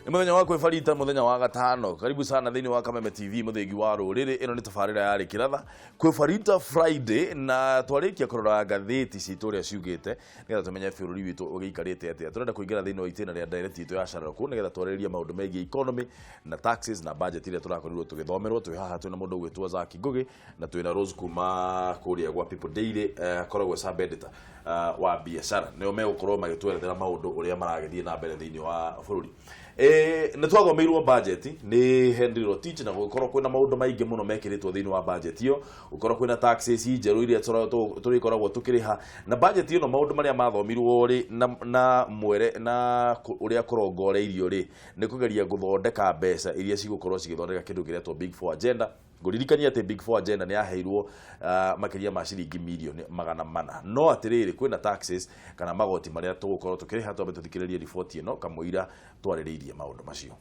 Nĩ mũthenya wa kwĩbarita, mũthenya wa gatano. Karibu sana thĩinĩ wa Kameme TV, mũthĩgi wa rũrĩrĩ. Ĩno nĩ tabarĩra ya Rĩkĩratha kwĩbarita Friday, na twarĩkia kũrora ngathĩti citũ ũrĩa ciugĩte nĩgetha tũmenye bũrũri witũ ũgĩikarĩte atĩa. Tũrenda kũingĩra thĩinĩ wa itĩna rĩa ndereti itũ ya cararũkũ nĩgetha twarĩrĩrie maũndũ megiĩ economy na taxes na budget iria tũrakorirwo tũgĩthomerwo. Twĩ haha twĩna mũndũ ũgwĩtwo Zaki Ngugi na twĩna Rose kuma kũrĩa gwa People Daily, akoragwo sub editor wa biacara. Nĩo megũkorwo magĩtwerethera maũndũ ũrĩa maragĩthiĩ na mbere thĩinĩ wa bũrũri. Nĩ twathomeirwo budget nĩ Henry Rotich, na gũgĩkorwo kwĩna maũndũ maingĩ mũno mekĩrĩtwo thĩinĩ wa budget ĩyo, gũkorwo kwĩna taxes njerũ iria tũrĩkoragwo tũkĩrĩha. Na budget ĩno, maũndũ marĩa mathomirwo rĩ, na mwere na ũrĩa kũrongoreirio rĩ, nĩ kũgeria gũthondeka mbeca iria cigũkorwo cigĩthondeka kĩndũ kĩretwo Big Four Agenda. Ngũririkania atĩ Big Four Agenda nĩ yaheirwo makĩria ma ciringi mirioni 400. No atĩrĩrĩ, kwĩna taxes kana magoti marĩa tũgũkorwo tũkĩrĩha. Twambe tũthikĩrĩrie riboti ĩno kamũira twarĩrĩirie maũndũ macio.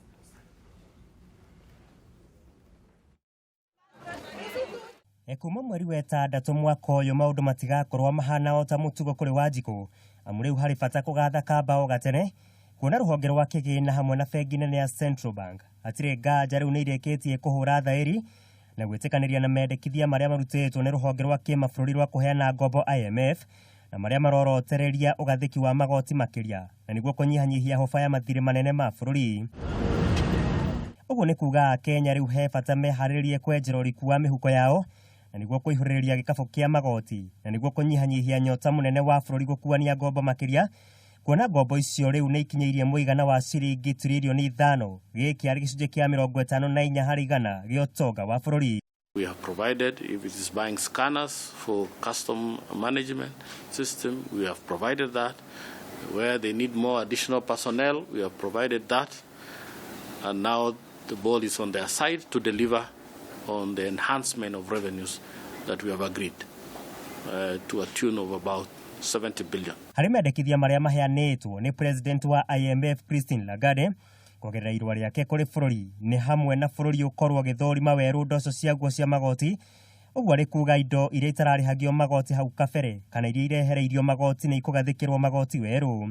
Kuma mweri wa ĩtandatũ mwaka ũyũ, maũndũ matigakorwo mahana o ta mũtugo kũrĩ Wanjikũ, amu rĩu harĩ bata kũgatha kamba o gatene, kuona rũhonge rwa kĩgĩna hamwe na bengi nene ya Central Bank hatirĩ nganja rĩu nĩ irĩkĩtie kũhũra thaĩri na gwĩtĩkanĩria na mendekithia marĩa marutĩtwo nĩ rũhonge rwa kĩmabũrũri rwa kũheana ngombo IMF, na marĩa marorotereria ũgathĩki wa magoti makĩria na nĩguo kũnyihanyihia hũba ya mathirĩ manene ma bũrũri. Ũguo nĩ kuga Kenya rĩu he bata meharĩrĩrie kwenjera ũriku wa mĩhuko yao na nĩguo kũihũrĩrĩria gĩkabũ kĩa magoti na nĩguo kũnyihanyihia nyota mũnene wa bũrũri gũkuania ngombo makĩria, kuona ngombo icio rĩu nĩ ikinyĩirie mũigana wa ciringi tiririoni 5. Gĩkĩ arĩ gĩcunjĩ kĩa 54% gĩa ũtonga wa bũrũri. We have provided, if it is buying scanners for custom management system, we have provided that. Where they need more additional personnel, we have provided that. And now the ball is on their side to deliver on the enhancement of revenues that we have agreed to a tune of about 70 billion. Harĩ mendekithia marĩa maheanĩtwo nĩ president wa IMF Christine Lagarde kuongerera irũa rĩake kũrĩ bũrũri, nĩ hamwe na bũrũri ũkorwo ũgĩthũrima werũ ndoco ciaguo cia magoti. Ũguo arĩ kuga indo iria itararĩhagio magoti hau kabere kana iria irehereirio magoti nĩ ikũgathĩkĩrwo magoti werũ.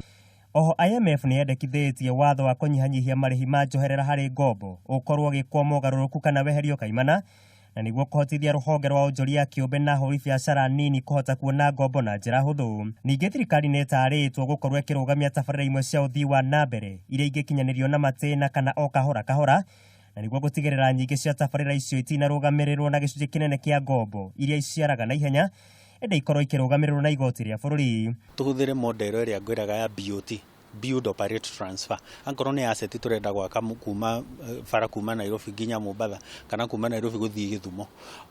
Oho IMF nĩ yendekithĩtie watho wa kũnyihanyihia marĩhi ma njoherera harĩ ngombo ũkorwo ũgĩkwo mogarũrũku kana weherio kaimana, na nĩguo kũhotithia rũhonge rwa onjoria kĩũmbe na ahũri biacara nini kũhota kuona ngombo na njĩra hũthũ. Ningĩ thirikari nĩ ĩtarĩtwo gũkorwo ĩkĩrũgamia tabarĩra imwe cia ũthii wa na mbere iria ingĩkinyanĩrio na matĩna kana o kahora kahora, na nĩguo gũtigĩrĩra nyingĩ cia tabarĩra icio itinarũgamĩrĩrwo na gĩcunjĩ kĩnene kĩa ngombo iria iciaraga na ihenya, ĩndĩ ikorwo ikĩrũgamĩrĩrwo na igoti rĩa bũrũri. Tũhũthĩre model ĩrĩa ngwĩraga ya BOT, build, operate, transfer. Angorwo nĩ asset tũrenda gwaka kuma bara kuma Nairobi nginya Mombatha kana kuma Nairobi gũthiĩ Gĩthumo,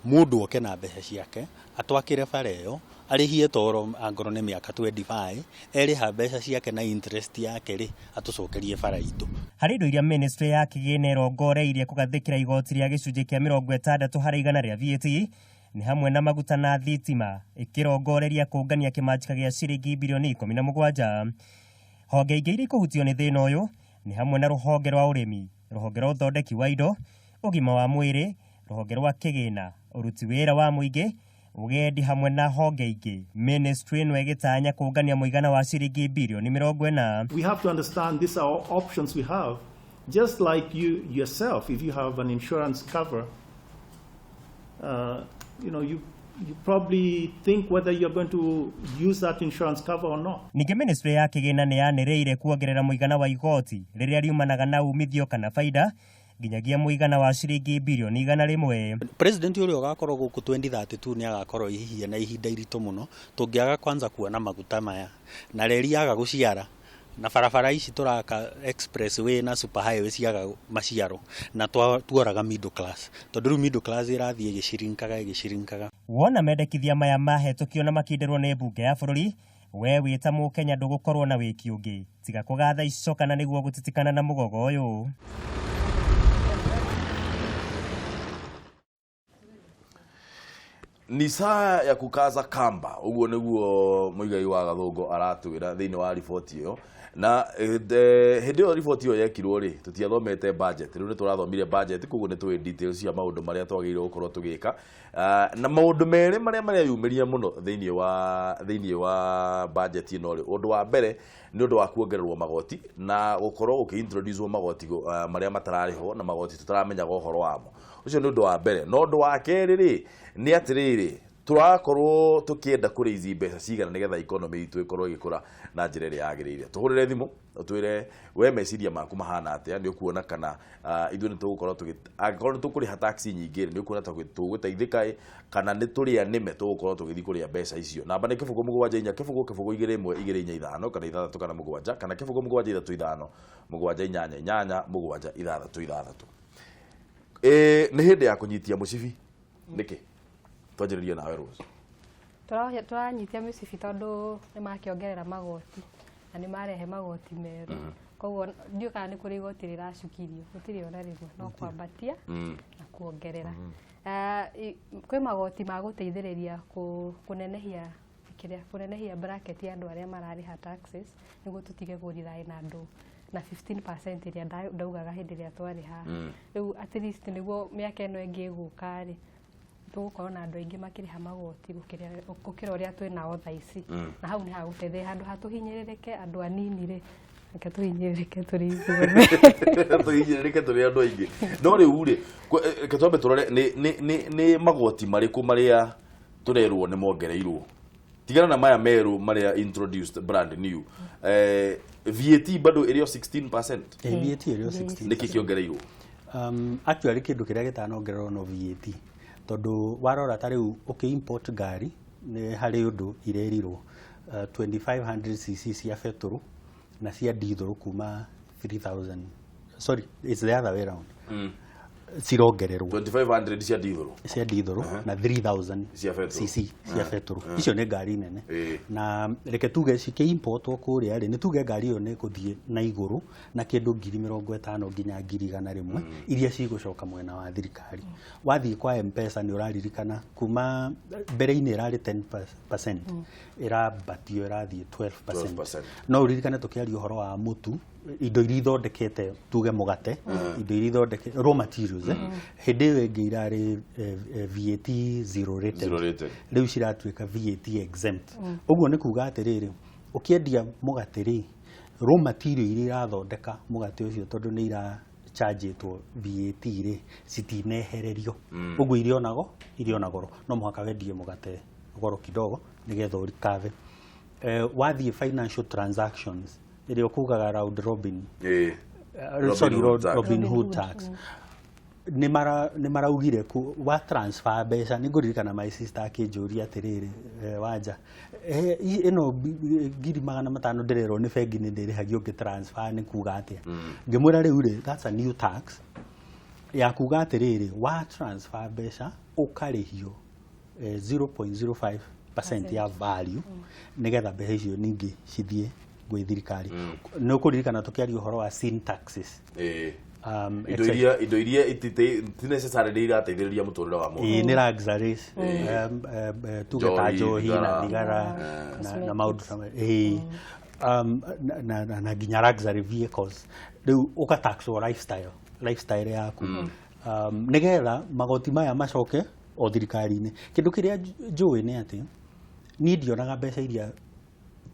mũndũ oke na mbeca ciake atwakĩre bara ĩyo, arĩhie toro angorwo nĩ mĩaka 25, erĩha mbeca ciake na interest yake rĩ, atũcokerie bara itũ. Harĩ indo iria ministry ya kĩgĩna ĩrongoreirie kũgathĩkĩra igoti rĩa gĩcunjĩ kĩa 60% rĩa VAT nĩ hamwe na maguta na thitima, ĩkĩrongoreria kũngania kĩmanjĩka gĩa ciringi birioni 17. Honge ingĩ iria ikũhutio nĩ thĩna ũyũ nĩ hamwe na rũhonge rwa ũrĩmi, rũhonge rwa ũthondeki wa indo, ũgima wa mwĩrĩ, rũhonge rwa kĩgĩna, ũruti wĩra wa mũingĩ, ũgendi hamwe na honge ingĩ. Ministry ĩno ĩgĩtanya kũngania mũigana wa ciringi birioni 40. We have to understand these are options we have. Just like you yourself, if you have an insurance cover, you probably think whether you're going to use that insurance cover or not. Ningĩ ministry ya kĩgĩna nĩ yanĩrĩire kuongerera mũigana wa igoti rĩrĩa riumanaga na umithio kana baida nginyagia mũigana wa ciringi birioni 100. President ũrĩa ũgakorwo gũkũ 2032 nĩ agakorwo ihihia na ihinda iritũ mũno tũngĩaga kwanza kuona maguta maya na reri yaga gũciara na barabara ici tũraka, expressway na super highway, ciaga maciaro na tuoraga middle class, tondũ rĩu middle class ĩrathiĩ ĩgĩcirinkaga ĩgĩcirinkaga. Wona mendekithia maya mahetũkio na makindĩrwo nĩ mbunge ya bũrũri, we wĩ ta mũkenya ndũgũkorwo na wĩki ũngĩ tiga kũgatha ico kana nĩguo gũtitikana na mũgogo ũyũ. Ni saa ya kukaza kamba. Ũguo nĩguo Mũigai wa Gathũngũ aratwĩra thĩinĩ wa riboti ĩyo. Na hĩndĩ ĩyo riboti ĩyo yekirwo rĩ, tũtiathomete budget. Rĩu nĩ tũrathomire budget, koguo nĩ tũĩ details cia maũndũ marĩa twagĩrĩirwo gũkorwo tũgĩka. Na maũndũ merĩ marĩa mareyumĩria mũno thĩinĩ wa budget ĩno rĩ, ũndũ wa mbere Nĩ ũndũ wa kuongererwo magoti na gũkorwo gũkĩ-introduce magoti marĩa matararĩho na magoti tũtaramenyaga ũhoro wamo. Ũcio nĩ ũndũ wa mbere. Na ũndũ wa kerĩ rĩ, nĩ atĩrĩrĩ, tũrakorwo tũkĩenda kũraise mbeca cigana nĩgetha economy itũ ĩkorwo ĩgĩkũra na njĩra ĩrĩa yagĩrĩire? Tũhũrĩre thimũ ũtwĩre we meciria maku mahana atĩa. Nĩ ũkuona kana ithuĩ nĩ tũgũkorwo tũgĩ angĩkorwo nĩ tũkũrĩha tax nyingĩ rĩ, nĩ ũkuona ta tũgũteithĩka ĩ, kana nĩ tũrĩa nĩme tũgũkorwo tũgĩthiĩ kũrĩa mbeca icio? Namba nĩ 0 7 4 0 0 2 1 2 4 5 kana 6 kana 7 kana 0 7 3 5 7 8 8 7 6 6. Nĩ hĩndĩ ya kũnyitia mũcibi nĩkĩ? Twanjĩrĩrie nawe, Rose. Tũranyitia mĩcibi tondũ nĩ makĩongerera magoti na nĩ marehe magoti merũ. Koguo ndiũĩ kana nĩ kũrĩ igoti rĩracukirio. Gũtirĩ ona rĩmwe, no kwambatia na kuongerera. Kwĩ magoti ma gũteithĩrĩria kũnenehia kĩrĩa, kũnenehia bracket ya andũ arĩa mararĩha taxes, nĩguo tũtige kũ-rely na andũ na 15% ĩrĩa ndaugaga hĩndĩ ĩrĩa twarĩ haha. Rĩu at least nĩguo mĩaka ĩno ĩngĩ ĩgũka rĩ, tũgũkorwo na andũ aingĩ makĩrĩha magoti gũkĩra ũrĩa twĩ nao thaa ici. Na hau nĩ hagũteithia handũ ha tũhinyĩrĩrĩke andũ anini rĩ, reke tũhinyĩrĩrĩke tũrĩ ithuothe. Tũhinyĩrĩrĩke tũrĩ andũ aingĩ. No rĩu rĩ, reke twambe tũrore nĩ magoti marĩkũ marĩa tũrerwo nĩ mongereirwo, tigana na maya merũ marĩa introduced brand new. VAT bado ĩrĩ o 16%? VAT ĩrĩ o 16. Nĩkĩ kĩongereirwo? Actually kĩndũ kĩrĩa gĩtanongererwo no VAT, tondũ warora ta rĩu ũkĩ-import ngari nĩ harĩ ũndũ irerirwo, 2500 cc cia betũrũ na cia diesel kuma 3000, sorry, it's the other way round, cirongererwo. 2500 cia diesel. Cia diesel na 3000 cia betũrũ. cc cia betũrũ. Icio nĩ ngari nene. Na reke tuge cikĩ-importwo kũrĩa rĩ, nĩ tuge ngari ĩyo nĩ ĩgũthiĩ na igũrũ na kĩndũ 50,000 nginya 100,000 iria cigũcoka mwena wa thirikari. Wathiĩ kwa M-Pesa, nĩ ũraririkana kuma mbere-inĩ ĩrarĩ 10%, ĩrambatio ĩrathiĩ 12%. 12%. No ũririkane tũkĩaria ũhoro wa mũtu, indo iria ithondekete, tuge mũgate, indo iria ithondekete raw materials, hĩndĩ ĩyo ĩngĩ irarĩ VAT zero rated. Zero rated. Rĩu ciratuĩka VAT exempt. Ũguo nĩ kuga atĩrĩrĩ, ũkĩendia mũgate rĩ, raw material iria irathondeka mũgate ũcio, tondũ nĩ irachargĩtwo VAT rĩ, citinehererio. Ũguo irĩ ona goro, no mũhaka wendie mũgate goro kidogo nĩgetha ũrikave. Wathiĩ financial transactions ĩrĩa ũkugaga round robin, Robin sorry, Hood tax. Robin Robin Hood Hood, tax, nĩ maraugire wa transfer mbeca. Nĩ ngũririkana my sister akĩnjũria atĩrĩrĩ, wanja ĩno 500,000 ndĩrerwo nĩ bengi nĩ ndĩrĩhagio ngĩ transfer, nĩ kuga atĩa? Ngĩmwĩra rĩu rĩ, that's a new tax ya kuga atĩrĩrĩ, wa transfer mbeca ũkarĩhio 0.05% ya value nĩgetha mbeca icio ningĩ cithiĩ gwĩ thirikari. Nĩ ũkũririkana tũkĩaria ũhoro wa sin taxes. Indo iria ti necessarily irateithĩrĩria mũtũrĩre wa mũndũ. Ĩĩ, nĩ luxuries, tuge ta njohi, njohi na thigara. Thigara na maũndũ ta ĩĩ, na nginya luxury vehicles. Rĩu ũgataxwo lifestyle yaku, nĩgetha magoti maya macoke o thirikari-inĩ. Kĩndũ kĩrĩa njũĩ nĩ atĩ niĩ ndionaga mbeca iria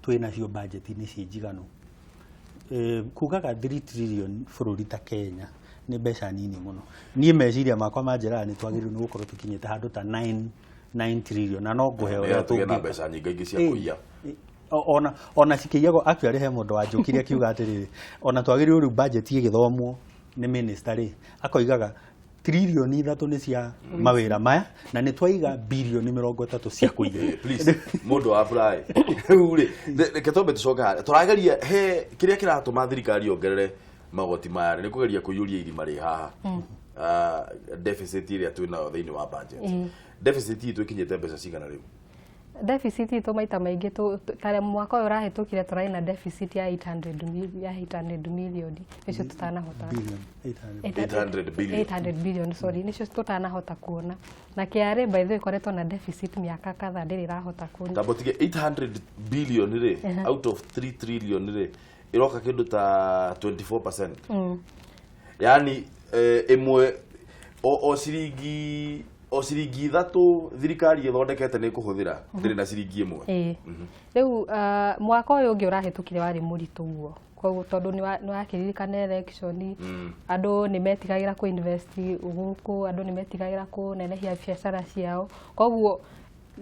twĩ nacio budget-inĩ ciĩ njiganu. Kugaga 3 trillion bũrũri ta Kenya nĩ mbeca nini mũno. Niĩ meciria makwa manjĩraga nĩ twagĩrĩirwo nĩ gũkorwo tũkinyĩte handũ ta 9 trillion, na no ngũhe ũrĩa Nĩgetha tũgĩe na tũngĩka. Mbeca nyingĩ cia kũiya. Ona cikĩiyagwo. Actually he mũndũ wanjũkire akiuga atĩrĩrĩ, ona twagĩrĩirwo rĩu budget ĩgĩthomwo nĩ minister rĩ, akoigaga 3 trillion nĩ cia mawĩra maya na nĩ twaiga 30 billion cia kũiya. Please, mũndũ wa apply rĩu rĩ, reke twambe tũcoke harĩa tũrageria he kĩrĩa kĩratũma thirikari yongerere magoti maya rĩ, nĩ kũgeria kũiyũria irima rĩ haha. Deficit ĩrĩa twĩ nayo thĩinĩ wa budget, deficit itũ ĩkinyĩte mbeca cigana rĩu? Deficit itũ maita maingĩ ta mwaka ũyũ ũrahĩtũkire tũrarĩ na deficit ya 800 ya 800 million, nĩcio tũtanahota. Billion, 800. 800 billion. 800 billion, sorry, nĩcio tũtanahota kuona. Na KRA, by the way, ĩkoretwo na deficit mĩaka kadhaa, ndĩrĩ ĩrahota ku Tamba tige, 800 billion rĩ, out of 3 trillion rĩ, ĩroka kĩndũ ta 24%, yani ĩmwe o ciringi O ciringi 3 thirikari ĩthondekete nĩ ĩkũhũthĩra ndĩrĩ na ciringi 1. Ĩĩ. Rĩu mwaka ũyũ ũngĩ ũrahĩtũkire warĩ mũritũ guo, koguo tondũ nĩ wakĩririkana election, andũ nĩ metigagĩra kũ invest gũkũ, andũ nĩ metigagĩra kũnenehia biacara ciao, koguo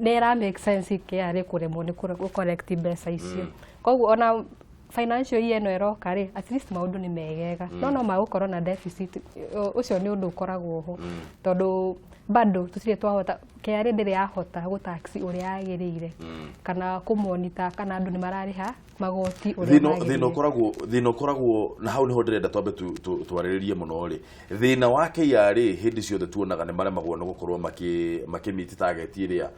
nĩ ĩra make sense KRA kũremwo nĩ kũ collect mbeca icio. Koguo ona financial year ĩno ĩroka rĩ, at least maũndũ nĩ megega, no magũkorwo na deficit. Ũcio nĩ ũndũ ũkoragwo ho tondũ bado tũtirĩ twahota, KRA ndĩrĩ yahota gũ tax ũrĩa yagĩrĩire kana kũmonita kana andũ nĩ mararĩha magoti ũrĩa Thĩna magĩrĩire. Thĩna ũkoragwo na hau nĩho ndĩrenda twambe twarĩrĩrie mũno rĩ, thĩna wa KRA hĩndĩ ciothe tuonaga nĩ maremagwo nĩ gũkorwo makĩmiti target ĩrĩa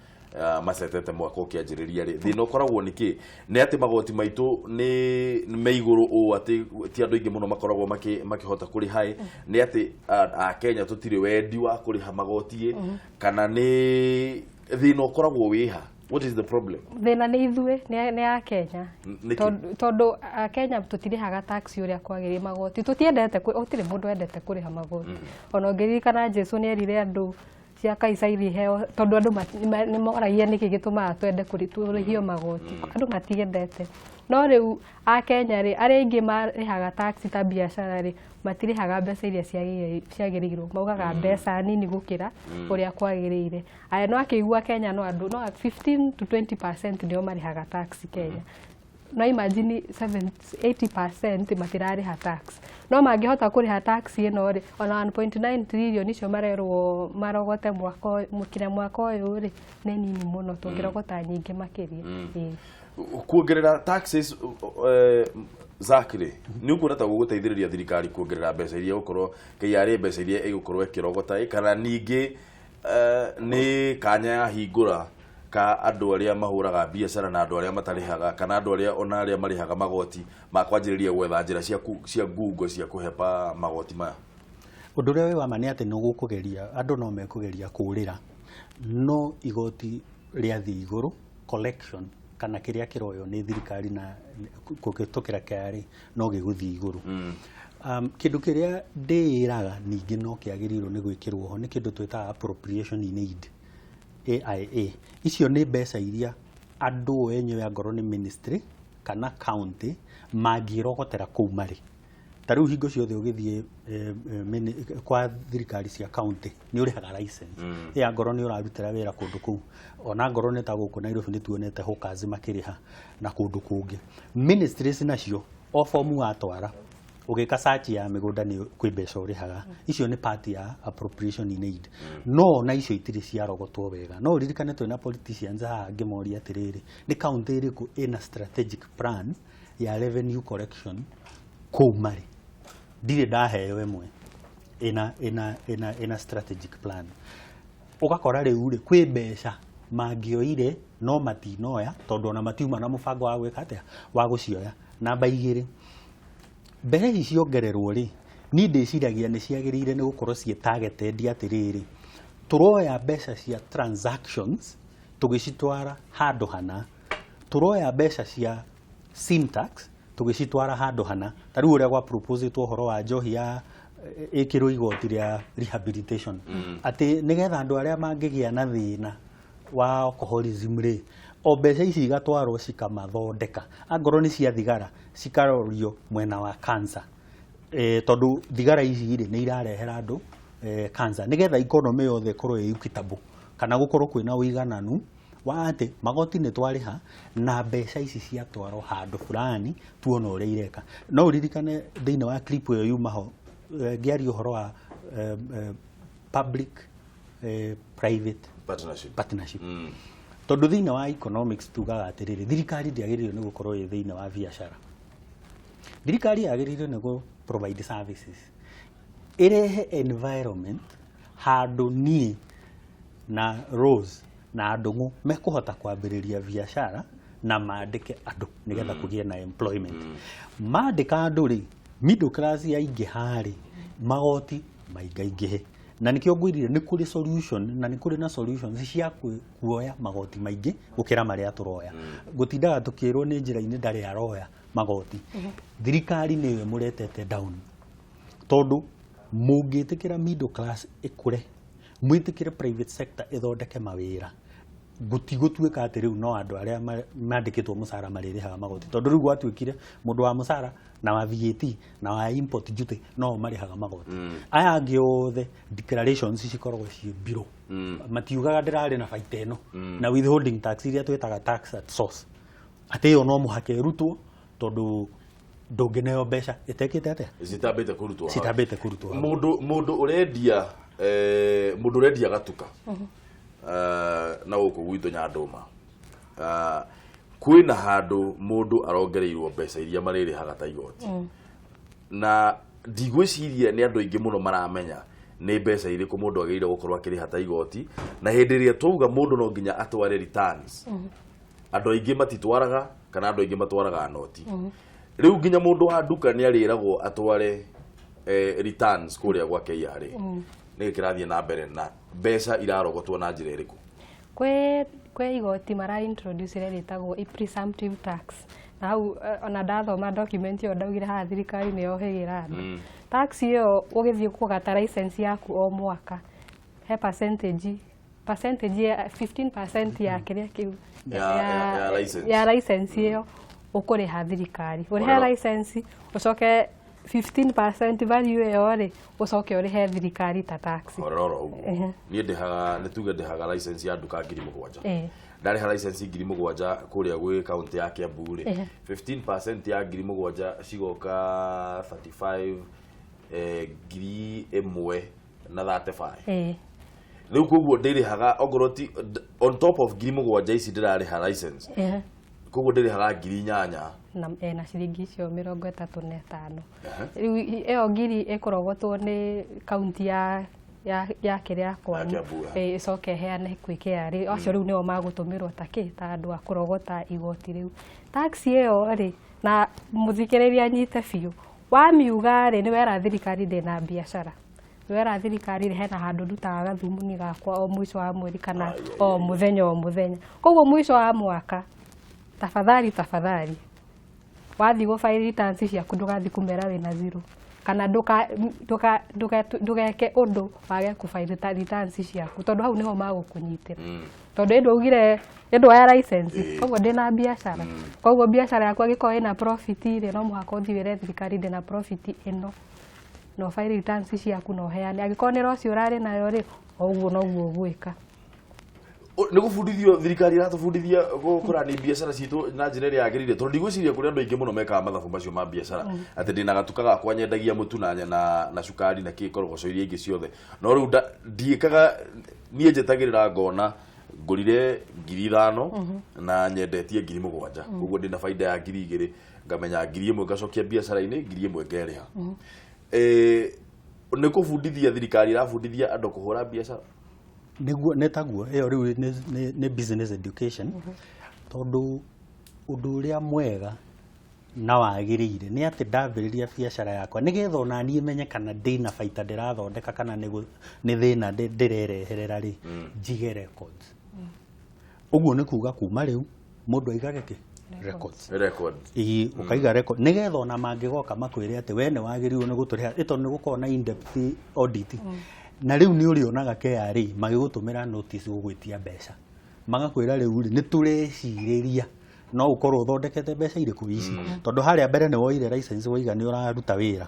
macetete mwaka ũkĩanjĩrĩria rĩ. Thĩna ũkoragwo nĩ kĩ? Nĩ atĩ magoti maitũ nĩ me igũrũ ũũ atĩ ti andũ aingĩ mũno makoragwo makĩhota kũrĩha ĩ? Nĩ atĩ Akenya tũtirĩ wendi wa kũrĩha magoti ĩ? Kana nĩ thĩna ũkoragwo wĩha? What is the problem? Thĩna nĩ ithuĩ, nĩ a Kenya. Nĩkĩ? Tondũ Akenya tũtirĩhaga tax ũrĩa kwagĩrĩire, magoti tũtiendete, gũtirĩ mũndũ wendete kũrĩha magoti. Ona ũngĩririkana Jesu nĩ erire andũ cia Kaisairi iheo, tondũ andũ nĩ moragia nĩkĩ gĩtũmaga twende tũrĩhio magoti, andũ matiendete. No rĩu Akenya rĩ, arĩa aingĩ marĩhaga tax ta biacara rĩ, matirĩhaga mbeca iria ciagĩrĩirwo, maugaga mbeca nini gũkĩra ũrĩa kwagĩrĩire. Aya no akĩigua Kenya no andũ no 15 to 20% nĩo marĩhaga tax Kenya. No imagine 7 80% matirarĩha tax. No mangĩhota kũrĩha tax ĩno rĩ, ona 1.9 trillion icio marerwo marogote mwaka mũkira mwaka ũyũ rĩ, nĩ nini mũno, tũngĩrogota nyingĩ makĩria. Ĩĩ. Kuongerera taxes, Zachary, nĩ ũkuona ta gũgũteithĩrĩria thirikari kuongerera mbeca iria gũkorwo KRA, mbeca iria ĩgũkorwo ĩkĩrogota ĩ, kana ningĩ nĩ kanya yahingũra ka andũ arĩa mahũraga biacara na andũ arĩa matarĩhaga, kana andũ arĩa ona arĩa marĩhaga magoti makwanjĩrĩria gwetha njĩra cia ngungo cia kũhepa magoti maya? Ũndũ ũrĩa wĩ wa ma nĩ atĩ nĩ gũkũgeria, andũ no mekũgeria kũũrĩra, no igoti rĩathiĩ igũrũ, collection kana kĩrĩa kĩroywo nĩ thirikari na kũhĩtũkĩra KRA no gĩgũthiĩ igũrũ. Kĩndũ kĩrĩa ndĩĩraga ningĩ no kĩagĩrĩirwo nĩ gwĩkĩrwo ho nĩ kĩndũ twĩtaga appropriation in aid, AIA. Icio nĩ mbeca iria andũ o enyewe, angorwo nĩ ministry kana county, mangĩrogotera kũu marĩ. Ta rĩu hingo ciothe ũgĩthiĩ kwa thirikari cia county nĩ ũrĩhaga license ĩ, angorwo nĩ ũrarutĩra wĩra kũndũ kũu. Ona angorwo nĩ ta gũkũ Nairobi nĩ tuonete hawkers makĩrĩha na kũndũ kũngĩ. Ministries nacio, o fomu watwara ũgĩka search ya mĩgũnda, nĩ kwĩ mbeca ũrĩhaga. Icio nĩ part ya appropriation in aid, no ona icio itirĩ ciarogotwo wega. No ũririkane twĩna politicians haha, ngĩmoria atĩrĩrĩ, nĩ county ĩrĩkũ ĩna strategic plan ya revenue collection kũu marĩ? Ndirĩ ndaheo ĩmwe ĩna strategic plan. Ũgakora rĩu rĩ, kwĩ mbeca mangĩoire no matinoya, tondũ ona matiuma na mũbango wa gwĩka atĩa wa gũcioya. Namba 2, mbeca ici ciongererwo rĩ, niĩ ndĩciragia nĩ ciagĩrĩire nĩ gũkorwo ciĩ targeted, atĩrĩrĩ, tũroya mbeca cia transactions tũgĩcitwara handũ hana, tũroya mbeca cia sin tax tũgĩcitwara handũ hana. Ta rĩu ũrĩa gwa proposetwo ũhoro wa njohi ya ĩkĩrwo igoti rĩa rehabilitation, atĩ nĩgetha andũ arĩa mangĩgĩa na thĩna wa alcoholism rĩ, o mbeca ici igatwarwo cikamathondeka. Angorwo nĩ cia thigara, cikarorio mwena wa cancer, tondũ thigara ici rĩ, nĩ irarehera andũ cancer, nĩgetha economy yothe ĩkorwo ĩ equitable, kana gũkorwo kwĩna ũigananu wa atĩ magoti nĩ twarĩha na mbeca ici ciatwarwo handũ fulani tuona ũrĩa ireka. No ũririkane thĩinĩ wa clip ĩyo yuma ho, ngĩaria ũhoro wa public private partnership. Partnership, tondũ thĩinĩ wa economics tugaga atĩrĩrĩ, thirikari ndĩagĩrĩirwo nĩ gũkorwo ĩ thĩinĩ wa biacara. Thirikari yagĩrĩirwo nĩ gũ provide services, ĩrehe environment handũ niĩ na Rose na Ndũng'ũ mekũhota kwambĩrĩria biacara na mandĩke andũ nĩgetha kũgĩe na employment. Mandĩka andũ rĩ, middle class yaingĩha rĩ, magoti maingaingĩhe. Na nĩkĩo ngwĩrire nĩ kũrĩ solution, na nĩ kũrĩ na solutions cia kuoya magoti maingĩ gũkĩra marĩa tũroya. Gũtindaga tũkĩrwo nĩ njĩra-inĩ ndarĩ aroya magoti. Thirikari nĩyo ĩmũretete down, tondũ mũngĩtĩkĩra middle class ĩkũre. Mwĩtĩkĩre private sector ĩthondeke mawĩra. Gũtigũtuĩka atĩ rĩu no andũ arĩa mandĩkĩtwo mũcara marĩrĩhaga magoti, tondũ rĩu gwatuĩkire mũndũ wa mũcara na wa VAT na wa import duty no marĩhaga magoti. Aya angĩ othe declarations cikoragwo ciĩ mbirũ, matiugaga ndĩrarĩ na baita ĩno. Na withholding tax iria twĩtaga tax at source, atĩ ĩyo no mũhaka ĩrutwo, tondũ ndũngĩneo mbeca ĩtekĩte atĩa? Citambĩte kũrutwo hau. Citambĩte kũrutwo hau. Mũndũ ũrendia gatuka na gũkũ gwitũ Nyandũma, kwĩna handũ mũndũ arongereirwo mbeca iria marĩrĩhaga ta igoti, na ndigwĩciria nĩ andũ aingĩ mũno maramenya nĩ mbeca irĩkũ mũndũ agĩrĩire gũkorwo akĩrĩha ta igoti. Na hĩndĩ ĩrĩa twauga mũndũ no nginya atware returns, andũ aingĩ matitwaraga, kana andũ aingĩ matwaraga noti. Rĩu nginya mũndũ wa nduka nĩ arĩragwo atware returns kũrĩa gwa KRA. Nĩ kĩrathiĩ na mbere na mbeca irarogotwo na njĩra ĩrĩkũ? Kwĩ igoti mara introduce rĩrĩa rĩtagwo presumptive tax. Na hau ona ndathoma document ĩyo ndaugire haha thirikari nĩ yohĩgĩra andũ. Tax ĩyo, ũgĩthiĩ kũgata license yaku o mwaka, he percentage ya 15% ya kĩrĩa kĩu Ya license. Ya license ĩyo ũkũrĩha thirikari. Ũrĩhe Ũrĩho. license, ũcoke 15% value ĩyo rĩ, ũcoke ũrĩhe thirikari ta tax. Horora ũguo, niĩ ndĩhaga, nĩ tuge ndĩhaga license ya nduka 7,000. Ndarĩha license 7,000 kũrĩa gwĩ kaunti ya Kiambu rĩ, 15% ya 7,000 cigoka 35, 1,035. Rĩu koguo ndĩrĩhaga, ongorwo ti on top of 7,000 ici ndĩrarĩha license, koguo ndĩrĩhaga 8,000. Na ciringi icio 35. Rĩu ĩyo ngiri ĩkũrogotwo nĩ kaunti ya kĩrĩa kwanyu. Kiambu, ya. Ĩcoke ĩheane kwĩ KRA. Acio rĩu nĩo magũtũmĩrwo ta kĩ, ta andũ a kũrogota igoti rĩu, tax ĩyo rĩ. Na mũthikĩrĩria anyite biũ, wamiuga rĩ, nĩ wera thirikari ndĩna biacara, nĩ wera thirikari rĩ, hena handũ ndutaga gathumuni gakwa o mũico wa mweri kana Ai, ai, o ai. mũthenya o mũthenya. Koguo mũico wa mwaka, tafadhali, tafadhali, wathiĩ gũ file returns ciaku, ndũgathiĩ kũmera wĩna zero, kana ndũgeke ũndũ wage kũ file returns ciaku, tondũ hau nĩho magũkũnyitĩra, tondũ ĩndũ augire ĩndũ ya license. Koguo ndĩna biacara, koguo biacara yaku angĩkorwo ĩna profit rĩ, no mũhaka ũthiĩ wĩre thirikari ndĩna profit ĩno, na ũfile returns ciaku na ũheane. Angĩkorwo nĩ loss ũrarĩ nayo rĩ, o ũguo noguo ũgwĩka. Nĩ gũbundithio thirikari ĩratũbundithia kũrani biacara citũ na njĩra ĩrĩa yagĩrĩire, tondũ ndigwĩciria kũrĩ andũ aingĩ mũno mekaga mathabu macio ma biacara, atĩ ndĩna gatuka gakwa nyendagia mũtu na cukari na kĩkorogoco iria ingĩ ciothe, no rĩu ndiĩkaga. Niĩ njetagĩrĩra ngona ngũrire 5,000 na nyendetie 7,000, koguo ndĩna baida ya 2,000, ngamenya 1,000 ngacokia biacara-inĩ, 1,000 ngerĩha. Nĩ kũbundithia thirikari ĩrabundithia andũ kũhũra biacara? Nĩguo, nĩ taguo ĩyo rĩu nĩ business education, tondũ ũndũ ũrĩa mwega na wagĩrĩire nĩ atĩ ndambĩrĩria biacara yakwa, nĩgetha ona niĩ menye kana ndĩna baita ndĩrathondeka kana nĩ thĩna ndĩrereherera rĩ, njige records. Ũguo nĩ kuga kuma rĩu mũndũ aigage kĩ? Records. Record. Ĩĩ, ũkaiga record nĩgetha ona mangĩgoka makwĩre atĩ we nĩ wagĩrĩirwo nĩ gũtũrĩha ĩ, tondũ nĩ gũkorwo na in-depth audit. Na rĩu nĩ ũrĩonaga KRA magĩgũtũmĩra notice gũgwĩtia mbeca, magakwĩra rĩu rĩ, nĩ tũrecirĩria no ũkorwo ũthondekete mbeca irĩkũ ici, tondũ harĩa mbere nĩ woire license, waiga nĩ ũraruta wĩra.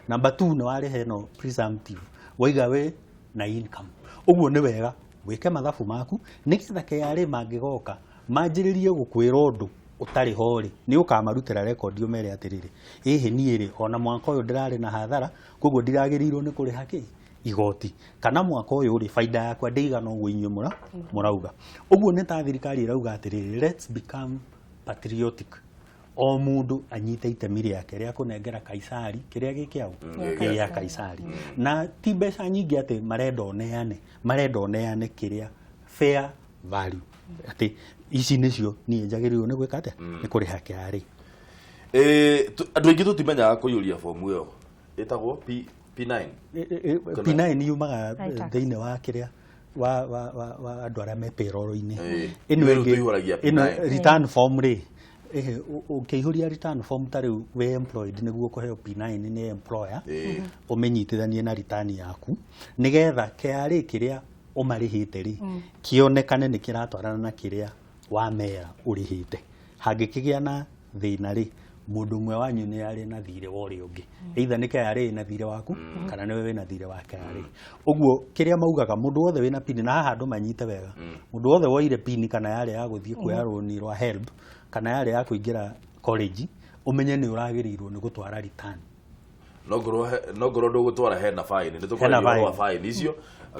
Number two, nĩ warĩha ĩno presumptive, waiga wĩ na income. Ũguo nĩ wega wĩke mathabu maku, nĩgetha KRA mangĩgoka manjĩrĩrie gũkwĩra ũndũ ũtarĩ ho rĩ, nĩ ũkamarutĩra rekondi ũmere atĩrĩrĩ, ĩhĩ, niĩ rĩ, ona mwaka ũyũ ndĩrarĩ na hathara, koguo ndiragĩrĩirwo nĩ kũrĩha kĩ igoti, kana mwaka ũyũ rĩ, baida yakwa ndĩigana ũguo inyuĩ mũrauga. Ũguo nĩ ta thirikari ĩrauga atĩrĩrĩ, let's become patriotic, o mũndũ anyite itemi rĩake rĩa kũnengera Kaisari kĩrĩa gĩ kĩao, gĩa Kaisari. Na ti mbeca nyingĩ atĩ marenda ũneane, marenda ũneane kĩrĩa fair value, atĩ ici nĩcio niĩ njagĩrĩirwo nĩ gwĩka atĩa, nĩ kũrĩha KRA. Andũ aingĩ tũtimenyaga kũiyũria bomu ĩyo ĩtagwo P9. P9 yumaga iTax. Thĩinĩ wa kĩrĩa wa andũ arĩa me payroll-inĩ. Ĩno Ithuĩ rĩu ĩngĩ- tũihũragia ĩno P9. Return form rĩ, ũkĩihũria return form ta rĩu wĩ employed, nĩguo kũheo P9 nĩ employer, ũmĩnyitithanie na return yaku, nĩgetha KRA kĩrĩa ũmarĩhĩte rĩ kĩonekane nĩ kĩratwarana na kĩrĩa wamera ũrĩhĩte. Hangĩkĩgĩa na thĩna rĩ, mũndũ ũmwe wanyu nĩ arĩ na thirĩ wa ũrĩa ũngĩ, either nĩ KRA na thirĩ waku kana nĩwe wĩna thirĩ wa KRA. Ũguo kĩrĩa maugaga, mũndũ wothe wĩna pini, na haha andũ manyite wega, mũndũ wothe woire pini kana yarĩ ya gũthiĩ kuoya rũni rwa HELB kana yarĩ ya kũingĩra college, ũmenye nĩ ũragĩrĩirwo nĩ gũtwara return. No ngorwo ndũgũtwara hena fine, nĩ tũkwaria ũhoro wa fine icio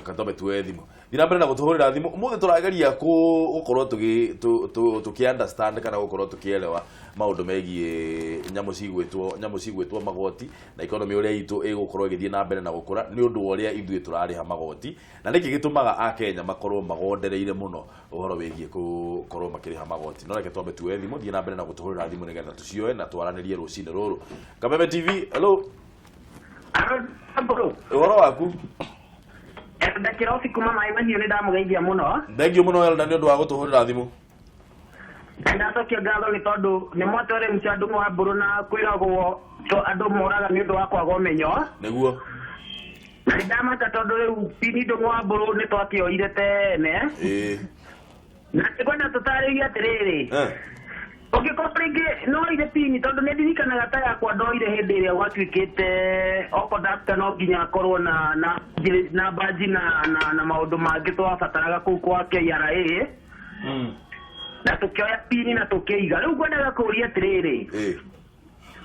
katombe tuoe thimũ. Thiĩ na mbere na gũtũhũrĩra thimũ. Ũmũthĩ tũrageria gũkorwo tũkĩ understand kana gũkorwo tũkĩelewa maũndũ megiĩ nyamũ cigwĩtwo magoti na economy ũrĩa itũ ĩgũkorwo ĩgĩthiĩ na mbere na gũkũra nĩ ũndũ wa ũrĩa ithuĩ tũrarĩha magoti, na nĩkĩ gĩtũmaga akenya makorwo magondereire mũno ũhoro wĩgiĩ gũkorwo makĩrĩha magoti. No reke twambe tuoe thimũ. Thiĩ na mbere na gũtũhũrĩra thimũ nĩgetha tũcioe na twaranĩrie rũcinĩ rũrũ. Kameme TV, hello. Ũhoro waku? Ndakĩrobi kuma Maĩ Mahiũ, nĩ ndamũgeithia mũno. Thank you mũno, Elda, nĩ ũndũ wa gũtũhũrĩra thimũ. Ndacokia ngatho nĩ tondũ nĩ mwatware mca andũ wa mbũrũ na kwĩragwo andũ moraga nĩ ũndũ wa kwaga ũmenyo. Nĩguo. Na nĩ ndamaka tondũ rĩu pini ndũng'ũ wa mbũrũ nĩ twakĩoire tene. Na nĩngwenda tũtarĩrie atĩrĩrĩ, ũngĩkorwo rĩngĩ noire pini, tondũ nĩ ndirikanaga ta yakwa ndoire hĩndĩ ĩrĩa gwatuĩkĩte o conductor no nginya akorwo na badge na maũndũ mangĩ twabataraga kũu kwa KRA, na tũkĩoya pini na tũkĩiga. Rĩu ngwendaga kũũria atĩrĩrĩ,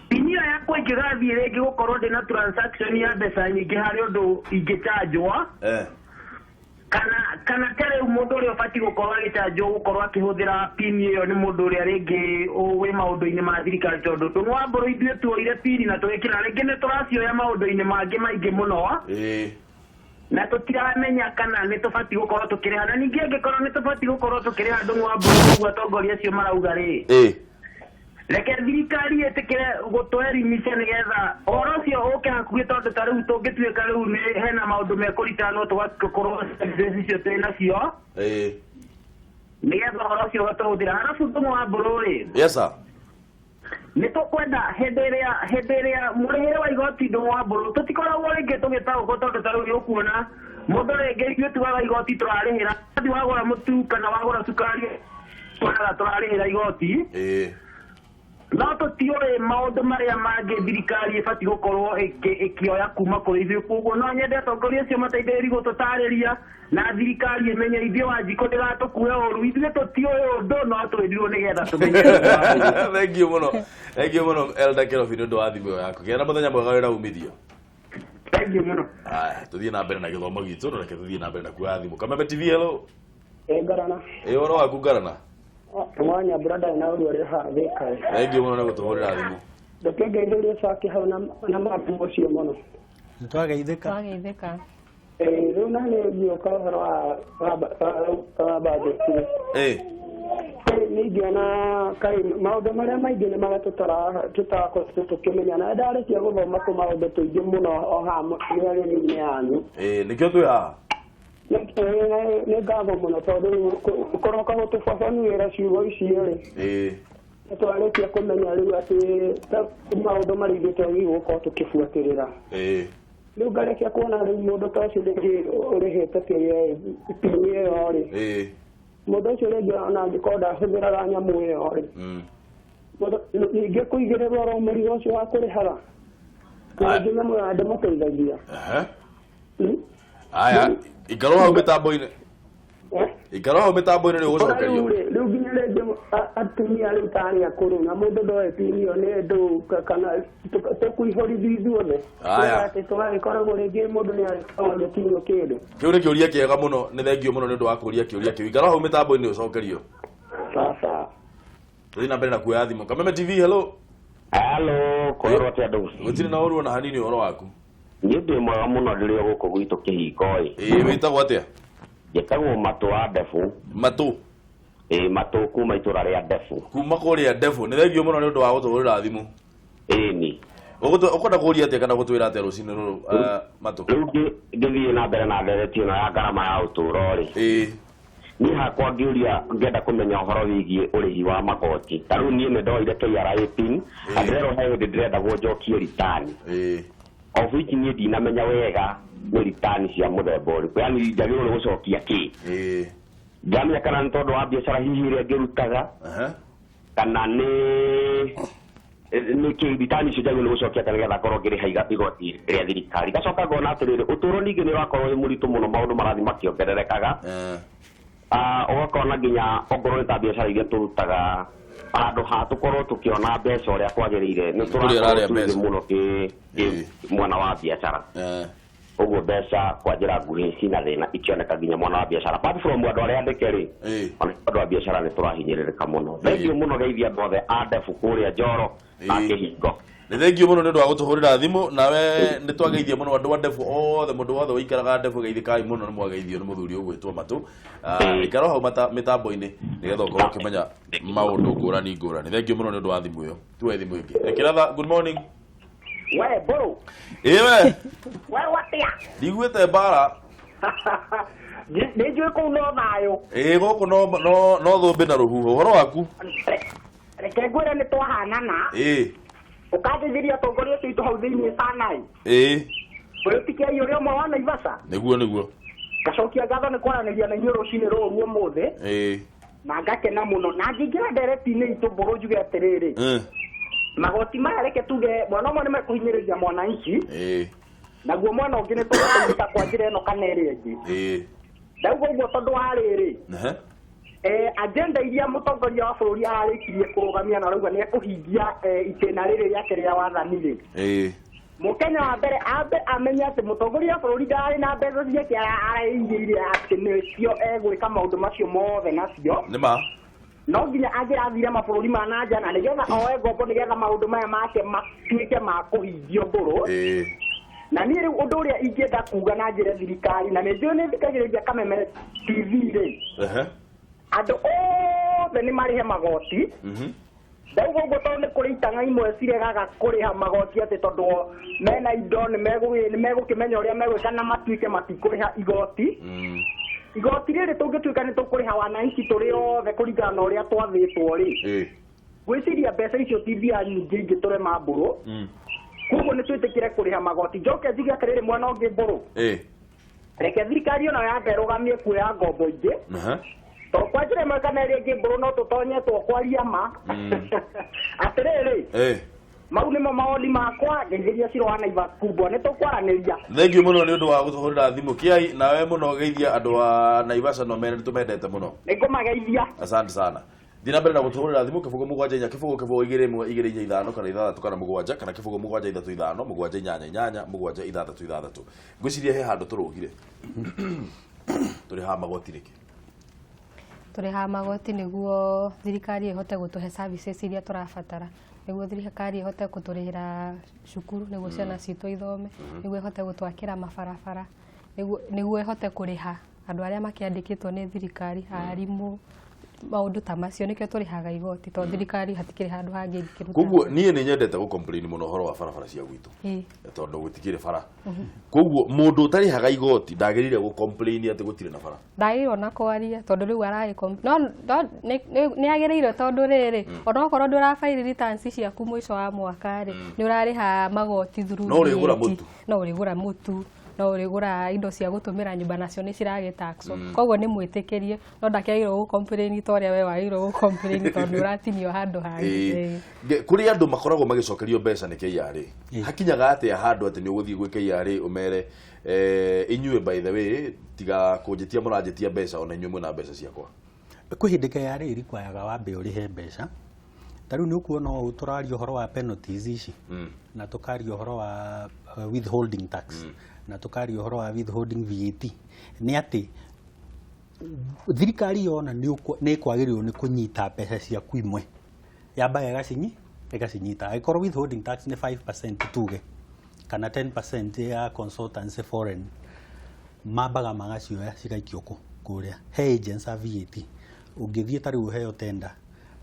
pini ĩyo yakwa ingĩgathiĩ rĩngĩ gũkorwo ndĩna transaction ya mbeca nyingĩ harĩ ũndũ ingĩchanjwo, kana ta rĩu mũndũ ũrĩa ũbatiĩ gũkorwo agĩchanjwo gũkorwo akĩhũthĩra pini ĩyo nĩ mũndũ ũrĩa rĩngĩ wĩ maũndũ-inĩ ma thirikari? Tondũ ndũng'ũ wa mbũrũ ithuĩ tuoire pini na tũgĩkĩra, rĩngĩ nĩ tũracioya maũndũ-inĩ mangĩ maingĩ mũno, na tũtiramenya kana nĩ tũbatiĩ gũkorwo tũkĩrĩha. Na ningĩ angĩkorwo nĩ tũbatiĩ gũkorwo tũkĩrĩha, ndũng'ũ wa mbũrũ, ũguo atongoria acio marauga rĩ, reke thirikari ĩtĩkĩre gũtwerimisha nĩgetha ũhoro ũcio ũke hakuhĩ, tondũ ta rĩu tũngĩtuĩka rĩu nĩ hena maũndũ mekũritanwo, tũgakorwo services icio twĩ nacio, nĩgetha ũhoro ũcio ũgatũhũthĩra. Arabu ndũng'ũ wa mbũrũ rĩ, Yes sir. Nĩ tũkwenda hĩndĩ ĩrĩa mũrĩhĩre wa igoti, ndũng'ũ wa mbũrũ, tũtikoragwo rĩngĩ tũgĩtaũkwo, tondũ ta rĩu nĩ ũkuona mũndũ rĩngĩ ithuĩ tugaga igoti tũrarĩhĩra, wathiĩ wagũra mũtu kana wagũra cukari tuonaga tũrarĩhĩra igoti, no tũtiũĩ maũndũ marĩa mangĩ thirikari ĩbatiĩ gũkorwo ĩkĩoya kuma kũrĩ ithuĩ. Koguo no nyende atongoria acio mateithĩrĩrie gũtũtarĩria na thirikari ĩmenye ithuĩ Wanjikũ ndĩgatũkue ũru, ithuĩ tũtiũĩ ũndũ, no twĩrirwo nĩgetha tũmenye. Thank you mũno, thank you mũno, Elda Kĩrobi, nĩ ũndũ wa thimũ ĩyo yaku. Gĩa na mũthenya mwega wĩra umithio. Thank you mũno. Aya, tũthiĩ na mbere na gĩthomo gitũ, na reke tũthiĩ na mbere na kuoya thimũ. Kameme TV, hello. Ĩ ngarana. Ĩ, ũhoro waku, ngarana? Mwanya mbura ndarĩ na ũru ũrĩa hathĩkaĩ. Thank you mũno nĩ gũtũhũrĩra thimũ. Ndũkĩngeithĩrie caki hau na mabu ũcio mũno. Nĩtwageithĩka. Twageithĩka. Ĩ, rĩu na nĩ ngĩũka ũhoro wa budget. Nĩ ingĩona kaĩ maũndũ marĩa maingĩ nĩ marĩa tũtarakoretwo tũkĩmenya, na ndarĩkia gũthoma tũmaũndũ tũingĩ mũno o haha mĩario-inĩ yanyu. Ĩ, nĩkĩo twĩ haha. Nĩ ngatho mũno, tondũ rĩu kũroka gũtũbabanĩra ciugo icio rĩ, nĩ twarĩkia kũmenya rĩu atĩ maũndũ marĩa ithuĩ twagĩrĩirwo gũkorwo tũkĩbuatĩrĩra. Rĩu ngarĩkia kuona rĩu mũndũ ta ũcio rĩngĩ ũrĩhĩte kĩrĩa pini ĩyo rĩ, mũndũ ũcio rĩngĩ ona angĩkorwo ndahũthĩraga nyamũ ĩyo rĩ, ningĩ kũigĩrĩrwo oro mũrigo ũcio wa kũrĩhaga, na rĩngĩ nyamũ ĩyo ndĩmũteithagia. Aya, ikarwo hau mĩtambo-inĩ. Ikarwo hau mĩtambo-inĩ nĩ Ona ũgũcokerio. rĩu rĩ, rĩu nginya rĩngĩ atumia rĩu tarĩ akũrũ na mũndũ ndoĩ pini ĩyo nĩ ndũ kana tũkũihũrithio ithuothe. Aya. Atĩ tũgagĩkoragwo rĩngĩ mũndũ nĩ arĩkoragwo agĩkinyio kĩndũ. Kĩu nĩ kĩũria kĩega mũno, nĩ thengio mũno nĩ ũndũ wa kũũria kĩũria kĩu. Ikara hau mĩtambo-inĩ ũcokerio. Sasa. Tũthiĩ na mbere na kuoya thimũ. Kameme TV, hello. Halo, kwĩrwo atĩa andũ? Gũtirĩ na ũru ona hanini, ũhoro waku? Niĩ ndĩ mwega mũno, ndĩrĩ o gũkũ gwitũ kĩhingo ĩ. Ĩ, wĩtagwo atĩa? Njĩtagwo Matũ wa Ndebu. Matũ? Ĩ, Matũ kuma itũra rĩa Ndebu. Kuma kũrĩa Ndebu, nĩ thengio mũno nĩ ũndũ wa gũtũhũrĩra thimũ. Ĩni. Ũkwenda kũũria atĩa kana gũtwĩra atĩa rũcinĩ rũrũ, Matũ? Rĩu ngĩthiĩ na mbere na ndereti ĩno ya ngarama ya ũtũũro rĩ. Niĩ hakwa ngĩũria ngĩenda kũmenya ũhoro wĩgiĩ ũrĩhi wa magoti. Ta rĩu niĩ nĩ ndoire KRA PIN, na ndĩrerwo he hĩndĩ ndĩrendagwo njokie return. Of which niĩ ndinamenya wega. Nĩ return cia mũthemba ũrĩkũ, yani njagĩrĩirwo nĩ gũcokia kĩ? Ndiramenya kana nĩ tondũ wa biacara hihi ĩrĩa ngĩrutaga, kana nĩ kĩ return icio njagĩrĩirwo nĩ gũcokia atĩa nĩgetha ngorwo ngĩrĩha igoti rĩa thirikari. Ngacoka ngona atĩrĩrĩ, ũtũũro ningĩ nĩ ũrakorwo wĩ mũritũ mũno, maũndũ marathiĩ makĩongererekaga. Ũgakora nginya ongorwo nĩ ta biacara iria tũrutaga, handũ ha tũkorwo tũkĩona mbeca ũrĩa kwagĩrĩire, nĩ tũrakorwo twĩ thĩ mũno kĩ mwena wa biacara. Ũguo mbeca kwa njĩra nguhĩ cina thĩna ikĩoneka nginya mwena wa biacara. Apart from andũ arĩa andĩke rĩ, ona andũ a biacara nĩ tũrahinyĩrĩrĩka mũno. Thengiũ mũno, geithia andũ othe a ndebu kũrĩa Njoro na Kĩhingo. Nĩ thengiũ mũno nĩ ũndũ wa gũtũhũrĩra thimũ. Nawe nĩ twageithia mũno andũ a ndebu othe, mũndũ wothe ũikaraga ndebu geithĩkai mũno, nĩ mwageithio nĩ mũthuri ũgwĩtwo Matũ. Ikara hau mĩtambo-inĩ nĩgetha ũkorwo ũkĩmenya maũndũ ngũrani ngũrani. Thengiũ mũno nĩ ũndũ wa thimũ ĩyo. Tuoe thimũ ĩngĩ. Rekeratha, good morning. We Mbũrũ. Ĩĩ we. We watia. Ndiguĩte mbara. Nĩ njũĩ kũu no thayũ. Ĩĩ gũkũ no thũmbĩ na rũhuho. Ũhoro waku? Reke ngwĩre nĩ twahanana. Ĩĩ. Ũkandeithĩria atongoria acio aitũ hau thĩinĩ Sanai. Ĩĩ. Ũyũ ti Kĩai ũrĩa ũmwe wa Naivasha? Nĩguo nĩguo. Ngacokia ngatho nĩ kwaranĩria na inyuĩ rũcinĩ rũrũ ũmũthĩ. Ĩĩ. Na ngakena mũno. Na ngĩingĩra ndereti-inĩ itũ Mbũrũ njuge atĩrĩrĩ. Magoti maya reke tuge mwena ũmwe nĩ mekũhinyĩrĩria mwananchi. Ĩĩ. Naguo mwena ũngĩ nĩ tũgũteithĩka kwa njĩra ĩno kana ĩrĩa ĩngĩ. Ĩĩ. Ndauga ũguo tondũ wa rĩrĩ. Agenda iria mũtongoria wa bũrũri ararĩkirie kũrũgamia na arauga nĩ ekũhingia itĩna rĩrĩ rĩake rĩa wathani rĩ. Ĩĩ. Mũkenya wa mbere ambe amenye atĩ mũtongoria wa bũrũri ndararĩ na mbeca ciake araigĩire atĩ nĩcio egwĩka maũndũ macio mothe nacio. Nĩ ma. No nginya angĩrathire mabũrũri ma na nja na nĩgetha oe ngombo nĩgetha maũndũ maya make matuĩke ma kũhingio Mbũrũ. Ĩĩ. Na niĩ rĩu ũndũ ũrĩa ingĩenda kuga na njĩre thirikari, na nĩ njũĩ nĩ thikagĩrĩria Kameme TV rĩ. Andũ othe nĩ marĩhe magoti. Ndauga ũguo tondũ nĩ kũrĩ itang'a imwe ciregaga kũrĩha magoti atĩ tondũ mena indo nĩ megũkĩmenya ũrĩa megwĩka na matuĩke matikũrĩha igoti. Igoti rĩrĩ tũngĩtuĩka nĩ tũkũrĩha wananchi tũrĩ othe kũringana na ũrĩa twathĩtwo rĩ. Ngwĩciria mbeca icio ti mbia nyingĩ ingĩtũrema Mbũrũ. Koguo nĩ twĩtĩkĩre kũrĩha magoti. Njoke njuge atĩrĩrĩ mwena ũngĩ Mbũrũ. Reke thirikari ona yambe ĩrũgamie kuoya ngombo ingĩ. Tondũ kwa njĩra ĩmwe kana ĩrĩa ĩngĩ Mbũrũ no tũtonyetwo kwaria ma. Atĩrĩrĩ. Mau nĩmo mawoni makwa, ngeithĩria Ciro wa Naivas Kubwa, nĩ tũkwaranĩria. Thengiũ mũno nĩ ũndũ wa gũtũhũrĩra thimũ Kĩai, nawe mũno geithia andũ a Naivasha no mere nĩ tũmendete mũno. Nĩ ngũmageithia. Asante sana. Thiĩ na mbere na gũtũhũrĩra thimũ 0 7 4 0 0 2 1 2 4 5 kana 6 kana 7 kana 0 7 3 5 7 8 8 7 6 6. Ngwĩciria he handũ tũrũgire. Tũrĩhaga magoti nĩkĩ? Tũrĩhaga magoti nĩguo thirikari ĩhote gũtũhe services iria tũrabatara. Nĩguo thirikari ĩhote gũtũrĩhĩra cukuru, nĩguo ciana citũ ithome, nĩguo ĩhote gũtwakĩra mabarabara, nĩguo ĩhote kũrĩha andũ arĩa makĩandĩkĩtwo nĩ thirikari, arimũ, maũndũ ta macio nĩkĩo tũrĩhaga igoti tondũ thirikari hatikĩrĩ handũ hangĩ ĩngĩruta. Koguo niĩ nĩ nyendete gũ complain mũno ũhoro wa barabara cia gwitũ tondũ gũtikĩrĩ bara. Koguo mũndũ ũtarĩhaga igoti ndagĩrĩire gũ complain atĩ gũtirĩ na bara. Ndagĩrĩirwo na kwaria tondũ rĩu aragĩ no nĩ agĩrĩire tondũ rĩrĩ onokorwo ndũrabairi returns ciaku mũico wa mwaka rĩ nĩ ũrarĩha magoti through No ũrĩgũra mũtu. No ũrĩgũra mũtu. No ũrĩgũra indo cia gũtũmĩra nyũmba nacio nĩ ciragĩtaxwo. Koguo nĩ mwĩtĩkĩrie no ndakĩagĩrĩirwo gũ complain ta ũrĩa we wagĩrĩirwo gũ complain tondũ ũratinio handũ hangĩ. Kũrĩ andũ makoragwo magĩcokerio mbeca nĩ KRA. Hakinyaga atĩa handũ atĩ nĩ ũgũthiĩ gwĩ KRA ũmere inyuĩ by the way tiga kũnjĩtia mũranjĩtia mbeca ona inyuĩ mwĩna mbeca ciakwa. Kwĩ hĩndĩ KRA ĩrikwayaga wambe ũrĩhe mbeca. Ta rĩu nĩ ũkuona ũũ tũraria ũhoro wa penalties ici na tũkaria ũhoro wa withholding tax na tũkaria ũhoro wa withholding VAT. Nĩ atĩ thirikari yona nĩ ĩkwagĩrĩirwo nĩ kũnyita mbeca ciaku imwe yambaga ĩgacinyita. Angĩkorwo withholding tax nĩ 5% tuge kana 10% ya consultancy foreign, mambaga magacioya cigaikio kũrĩa he agents a VAT. Ũngĩthiĩ ta rĩu ũheo tender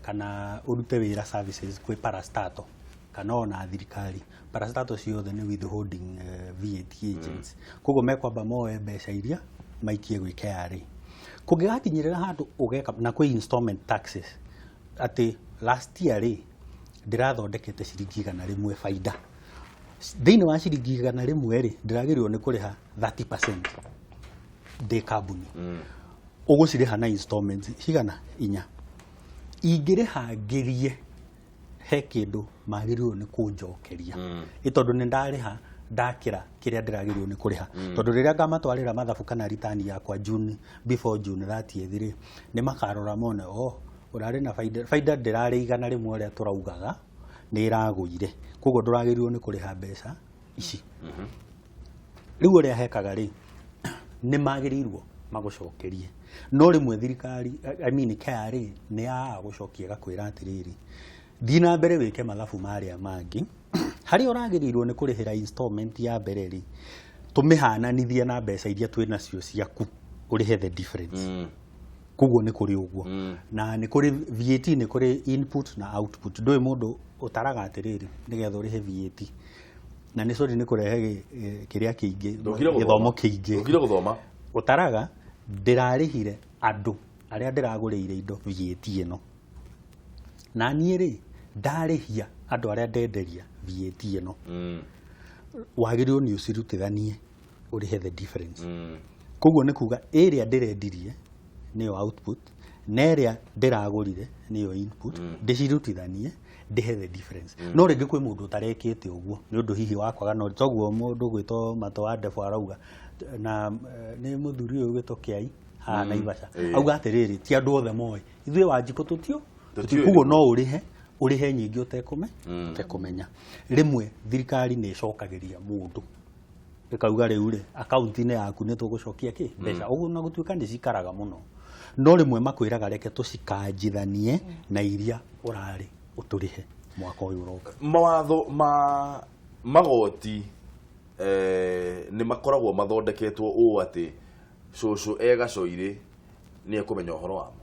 kana ũrute wĩra services kwĩ parastatal kana ona thirikari, parastatal ciothe nĩ withholding VAT agents. Koguo mekwamba moe mbeca iria maikie gwĩ KRA. Kũngĩgakinyĩrĩra handũ ũgeka na kwĩ installment taxes atĩ last year rĩ ndĩrathondekete ciringi 100 baida, Thĩinĩ wa ciringi 100 rĩ, ndĩragĩrĩirwo nĩ kũrĩha 30% ndĩ kambuni. Ũgũcirĩha na installments cigana? 4. Ingĩrĩha ngĩrie he kĩndũ magĩrĩirwo nĩ kũnjokeria, ĩ tondũ nĩ ndarĩha ndakĩra kĩrĩa ndĩragĩrĩirwo nĩ kũrĩha. Tondũ rĩrĩa ngamatwarĩra mathabu kana return yakwa June, before June 30 rĩ, nĩ makarora mone, oh, ũrarĩ na baida, baida ndĩrarĩ 100 ũrĩa tũraugaga, nĩ ĩragũire, koguo ndũragĩrĩirwo nĩ kũrĩha mbeca ici. Rĩu ũrĩa hekaga rĩ, nĩ magĩrĩirwo magũcokerie, no rĩmwe thirikari, I mean KRA, nĩ yagaga gũcokia, ĩgakwĩra atĩrĩrĩ, thiĩ na mbere wĩke mathabu marĩa mangĩ. Harĩa ũragĩrĩirwo nĩ kũrĩhĩra installment ya mbere rĩ, tũmĩhananithie na mbeca iria twĩ nacio ciaku, ũrĩhe the difference. Koguo nĩ kũrĩ ũguo, na nĩ kũrĩ VAT, nĩ kũrĩ input na output. Ndũĩ mũndũ ũtaraga atĩrĩrĩ, nĩgetha ũrĩhe VAT, na nĩ sorry nĩ kũrehe kĩrĩa kĩingĩ. Ndũkire gũthoma. Gĩthomo kĩingĩ. Ndũkire gũthoma. Ũtaraga ndĩrarĩhire andũ arĩa ndĩragũrĩire indo VAT ĩno, na niĩ rĩ, ndarĩhia andũ arĩa ndenderia VAT ĩno. Wagĩrĩirwo nĩ ũcirutithanie ũrĩhe the difference. Koguo nĩ kuga ĩrĩa ndĩrendirie nĩyo output na ĩrĩa ndĩragũrire nĩyo input, ndĩcirutithanie ndĩhe the difference. No rĩngĩ kwĩ mũndũ ũtarekĩte ũguo nĩ ũndũ hihi wa kwaga, no toguo mũndũ gwĩtwo Matũ wa Ndebo arauga na nĩ mũthuri ũyũ gwĩtwo Kĩai haha Naivasha. Auga atĩrĩrĩ, ti andũ othe moĩ, ithuĩ Wanjikũ tũtio. Tũtiũĩ. Koguo no ũrĩhe nyingĩ ũtekũmenya. Rĩmwe thirikari nĩ ĩcokagĩria mũndũ, ĩkauga rĩu rĩ, akaunti-inĩ yaku nĩ tũgũcokia kĩ mbeca ũguo, na gũtuĩka nĩ cikaraga mũno, no rĩmwe makwĩraga reke tũcikanjithanie na iria ũrarĩ ũtũrĩhe mwaka ũyũ ũroka. Mawatho ma magoti nĩ makoragwo mathondeketwo ũũ atĩ cũcũ e gacoirĩ nĩ ekũmenya ũhoro wamo?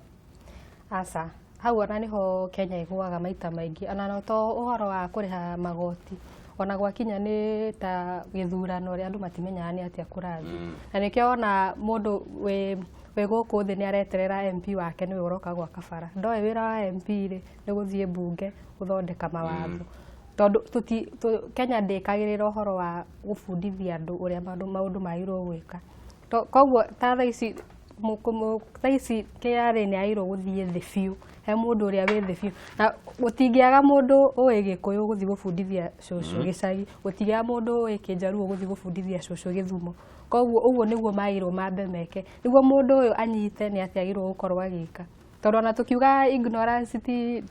Aca, hau ona niho Kenya ĩgũaga maita maingĩ, ona no to ũhoro wa kũrĩha magoti, ona gwakinya nĩ ta gĩthurano rĩ, andũ matimenyaga nĩ atĩa kũrathiĩ. Na nĩkĩo ona mũndũ wĩ gũkũ thĩ nĩ areterera MP wake nĩwe ũroka gwaka bara, ndoĩ wĩra wa MP rĩ nĩ gũthiĩ mbunge gũthondeka mawatho, tondũ Kenya ndĩkagĩrĩra ũhoro wa gũbundithia andũ ũrĩa maũndũ magĩrĩirwo gwĩka. Koguo ta thaa ici thaa ici KRA nĩ yagĩrĩirwo gũthiĩ thĩ biũ he mũndũ ũrĩa wĩ thĩ biũ, na gũtingĩaga mũndũ ũĩ Gĩkũyũ gũthiĩ gũbundithia cũcũ gĩcagi, gũtingĩaga mũndũ ũĩ Kĩnjaruo gũthiĩ gũbundithia cũcũ Gĩthumo. Koguo ũguo nĩguo magĩrĩirwo mambe meke nĩguo mũndũ ũyũ anyite nĩ atĩa agĩrĩirwo gũkorwo agĩka, tondũ ona tũkiuga ignorance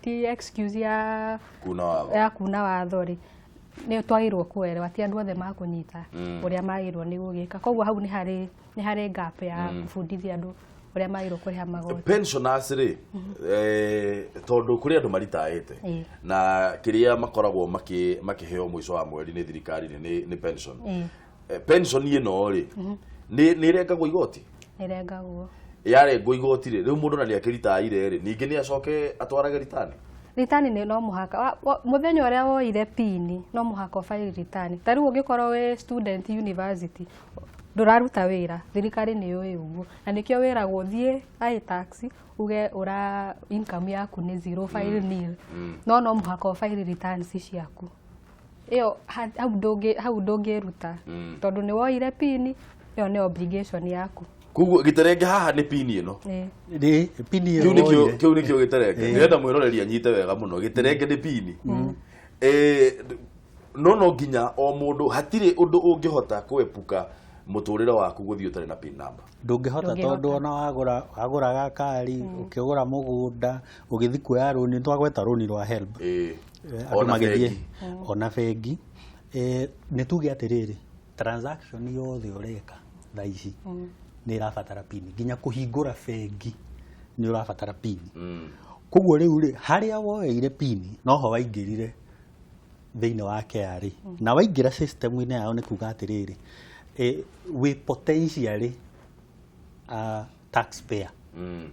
ti excuse ya kuna watho. Ya kuna watho rĩ, nĩ twagĩrĩirwo kuelewa ti andũ othe makũnyita ũrĩa magĩrĩirwo nĩ gũgĩka. Koguo hau nĩ harĩ gap ya gũbundithia andũ ũrĩa magĩrĩirwo kũrĩha magoti. Pensioners rĩ, tondũ kũrĩ andũ maritaĩte na kĩrĩa makoragwo makĩheo mũico wa mweri nĩ thirikari nĩ pension. Pension ĩno rĩ, nĩ ĩrengagwo igoti? Nĩrengagwo. Yarengwo igoti rĩ, rĩu mũndũ na nĩ akĩritaire rĩ, ningĩ nĩ acoke atwarage ritani? Ritani nĩ no mũhaka. Mũthenya ũrĩa woire pini no mũhaka ũbaire ritani. Ta rĩu ũngĩkorwo wĩ student university, ndũraruta wĩra, thirikari nĩ yũĩ ũguo, na nĩkĩo wĩragwo thiĩ iTax uge ũra income yaku nĩ zero, file nil. No mũhaka ũbaire returns ciaku ĩyo. Hau ndũngĩruta tondũ nĩ woire pini ĩyo, nĩ obligation yaku. Koguo gĩterenge haha nĩ pini ĩno. Nĩ pini ĩyo Kĩu nĩkĩo woire. Kĩu nĩkĩo gĩterenge. Ndĩrenda mwĩroreri anyite wega mũno, gĩterenge nĩ pini. No nginya o mũndũ, hatirĩ ũndũ ũngĩhota kũepuka mũtũrĩre waku gũthiĩ ũtarĩ na pin number. Ndũngĩhota. Ndũngĩhota. Tondũ ona wagũra wagũraga kari, ũkĩgũra mũgũnda, ũgĩthiĩ kuoya rũni, twagweta rũni rwa HELB. Andũ Ona magĩthiĩ bengi. Ona bengi. Nĩ tuge atĩrĩrĩ, transaction yothe ũreka thaa ici nĩ ĩrabatara pin, nginya kũhingũra bengi nĩ ũrabatara pin. Koguo rĩu rĩ, harĩa woeire pin noho waingĩrire thĩinĩ wa KRA, na waingĩra system-inĩ yao, nĩ kuga atĩrĩrĩ, wĩ potentially taxpayer.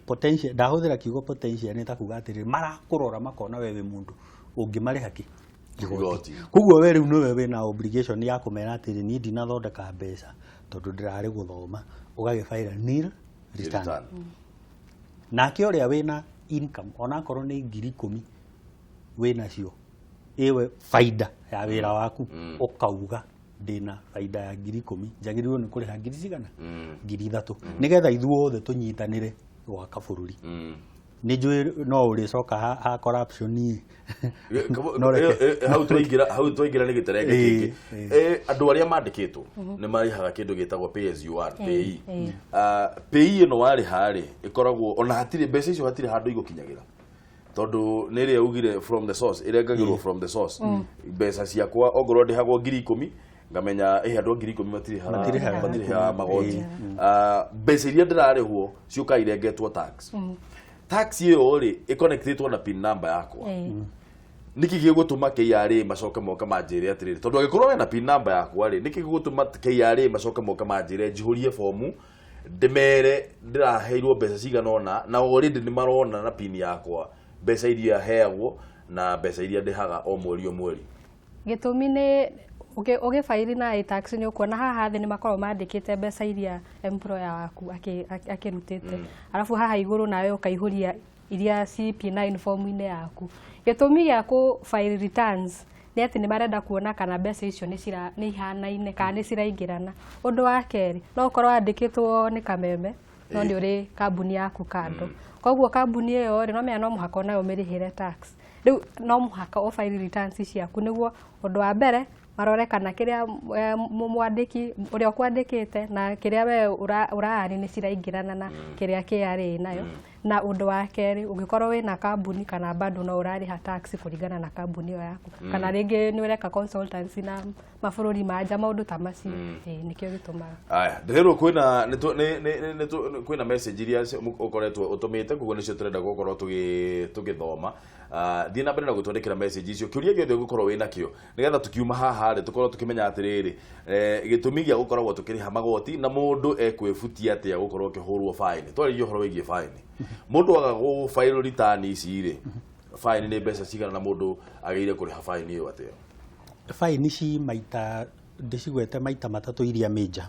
Potential, ndahũthĩra kiugo potential nĩ ta kuga atĩrĩrĩ, marakũrora makona we wĩ mũndũ ũngĩmarĩha kĩ Igoti. Igoti. Koguo we rĩu nĩwe wĩna obligation ya kũmera atĩrĩ, niĩ ndinathondeka mbeca tondũ ndĩrarĩ gũthoma, ũgagĩbaira nil return. Return. Nake ũrĩa wĩna income, onakorwo nĩ 10,000 wĩnacio. Iwe faida ya wĩra waku ũkauga ndĩna faida ya 10,000 njagĩrĩirwo nĩ kũrĩha ngiri cigana 3,000 nĩgetha ithuothe tũnyitanĩre gwaka bũrũri. Nĩ njũĩ no ũrĩcoka ha corruption no reke hau twaingĩra nĩ gĩterenge kĩngĩ. Andũ arĩa mandĩkĩtwo nĩ marĩhaga kĩndũ gĩtagwo pay as you earn, PAYE. PAYE ĩno warĩha rĩ ĩkoragwo ona hatirĩ mbeca icio hatirĩ handũ igũkinyagĩra tondũ nĩ ĩrĩa ugire from the source, ĩrengagĩrwo from the source. Mbeca ciakwa ongorwo ndĩhagwo 10,000 ngamenya andũ 10,000 matirĩhaga magoti. Mbeca iria ndĩrarĩhwo ciũkaga irengetwo tax. Tax ĩyo rĩ ĩconnectĩtwo na PIN number yakwa. Nĩkĩ gĩgũtũma KRA macoke moke manjĩre atĩrĩrĩ, tondũ angĩkorwo wĩna PIN number yakwa rĩ, nĩkĩ gĩgũtũma KRA macoke moke manjĩre njihũrie bomu ndĩmere ndĩraheirwo mbeca cigana ũna, na already nĩ marona na PIN yakwa mbeca iria heagwo na mbeca iria ndĩhaga o mweri o mweri. Gĩtũmi nĩ ũgĩbairi na iTax nĩ ũkuona haha thĩ nĩ makoragwo mandĩkĩte mbeca iria employer waku akĩrutĩte, arabu haha igũrũ nawe ũkaihũria iria CP9 form-inĩ yaku. Gĩtũmi gĩa kũ file returns nĩ atĩ nĩ marenda kuona kana mbeca icio nĩ ihanaine kana nĩ ciraingĩrana. Ũndũ wa kerĩ, no ũkorwo wandĩkĩtwo nĩ Kameme no nĩ ũrĩ kambuni yaku kando, koguo kambuni ĩyo rĩ no menya no mũhaka onayo ũmĩrĩhĩre tax. Rĩu no mũhaka ũ file returns ciaku nĩguo ũndũ wa mbere marore kana kĩrĩa mwandĩki ũrĩa ũkwandĩkĩte na kĩrĩa we ũraani nĩ ciraingĩrana na kĩrĩa KRA nayo. Na ũndũ wa kerĩ, ũngĩkorwo wĩna kambuni kana bado no ũrarĩha tax kũringana na kambuni ĩyo yaku, kana rĩngĩ nĩ ũreka consultancy na mabũrũri ma nja, maũndũ ta macio, nĩkĩo gĩtũmaga. Aya, ndĩrerwo kwĩna kwĩna message iria ũkoretwo ũtũmĩte, koguo nĩcio tũrenda gũkorwo tũgĩthoma. Thiĩ na mbere na gũtwandĩkĩra message icio, kĩũria gĩothe ũngĩkorwo wĩna kĩo nĩgetha tũkiuma haha rĩ tũkorwo tũkĩmenya atĩrĩrĩ, gĩtũmi gĩa gũkoragwo tũkĩrĩha magoti na mũndũ ekwĩbutia atĩa gũkorwo akĩhũrwo fine. Twarĩrie ũhoro wĩgiĩ fine. Mũndũ aga gũ file return ici rĩ, fine nĩ mbeca cigana na mũndũ agĩrĩire kũrĩha fine ĩyo atĩa? Fine ici maita ndĩcigwete maita matatũ iria major.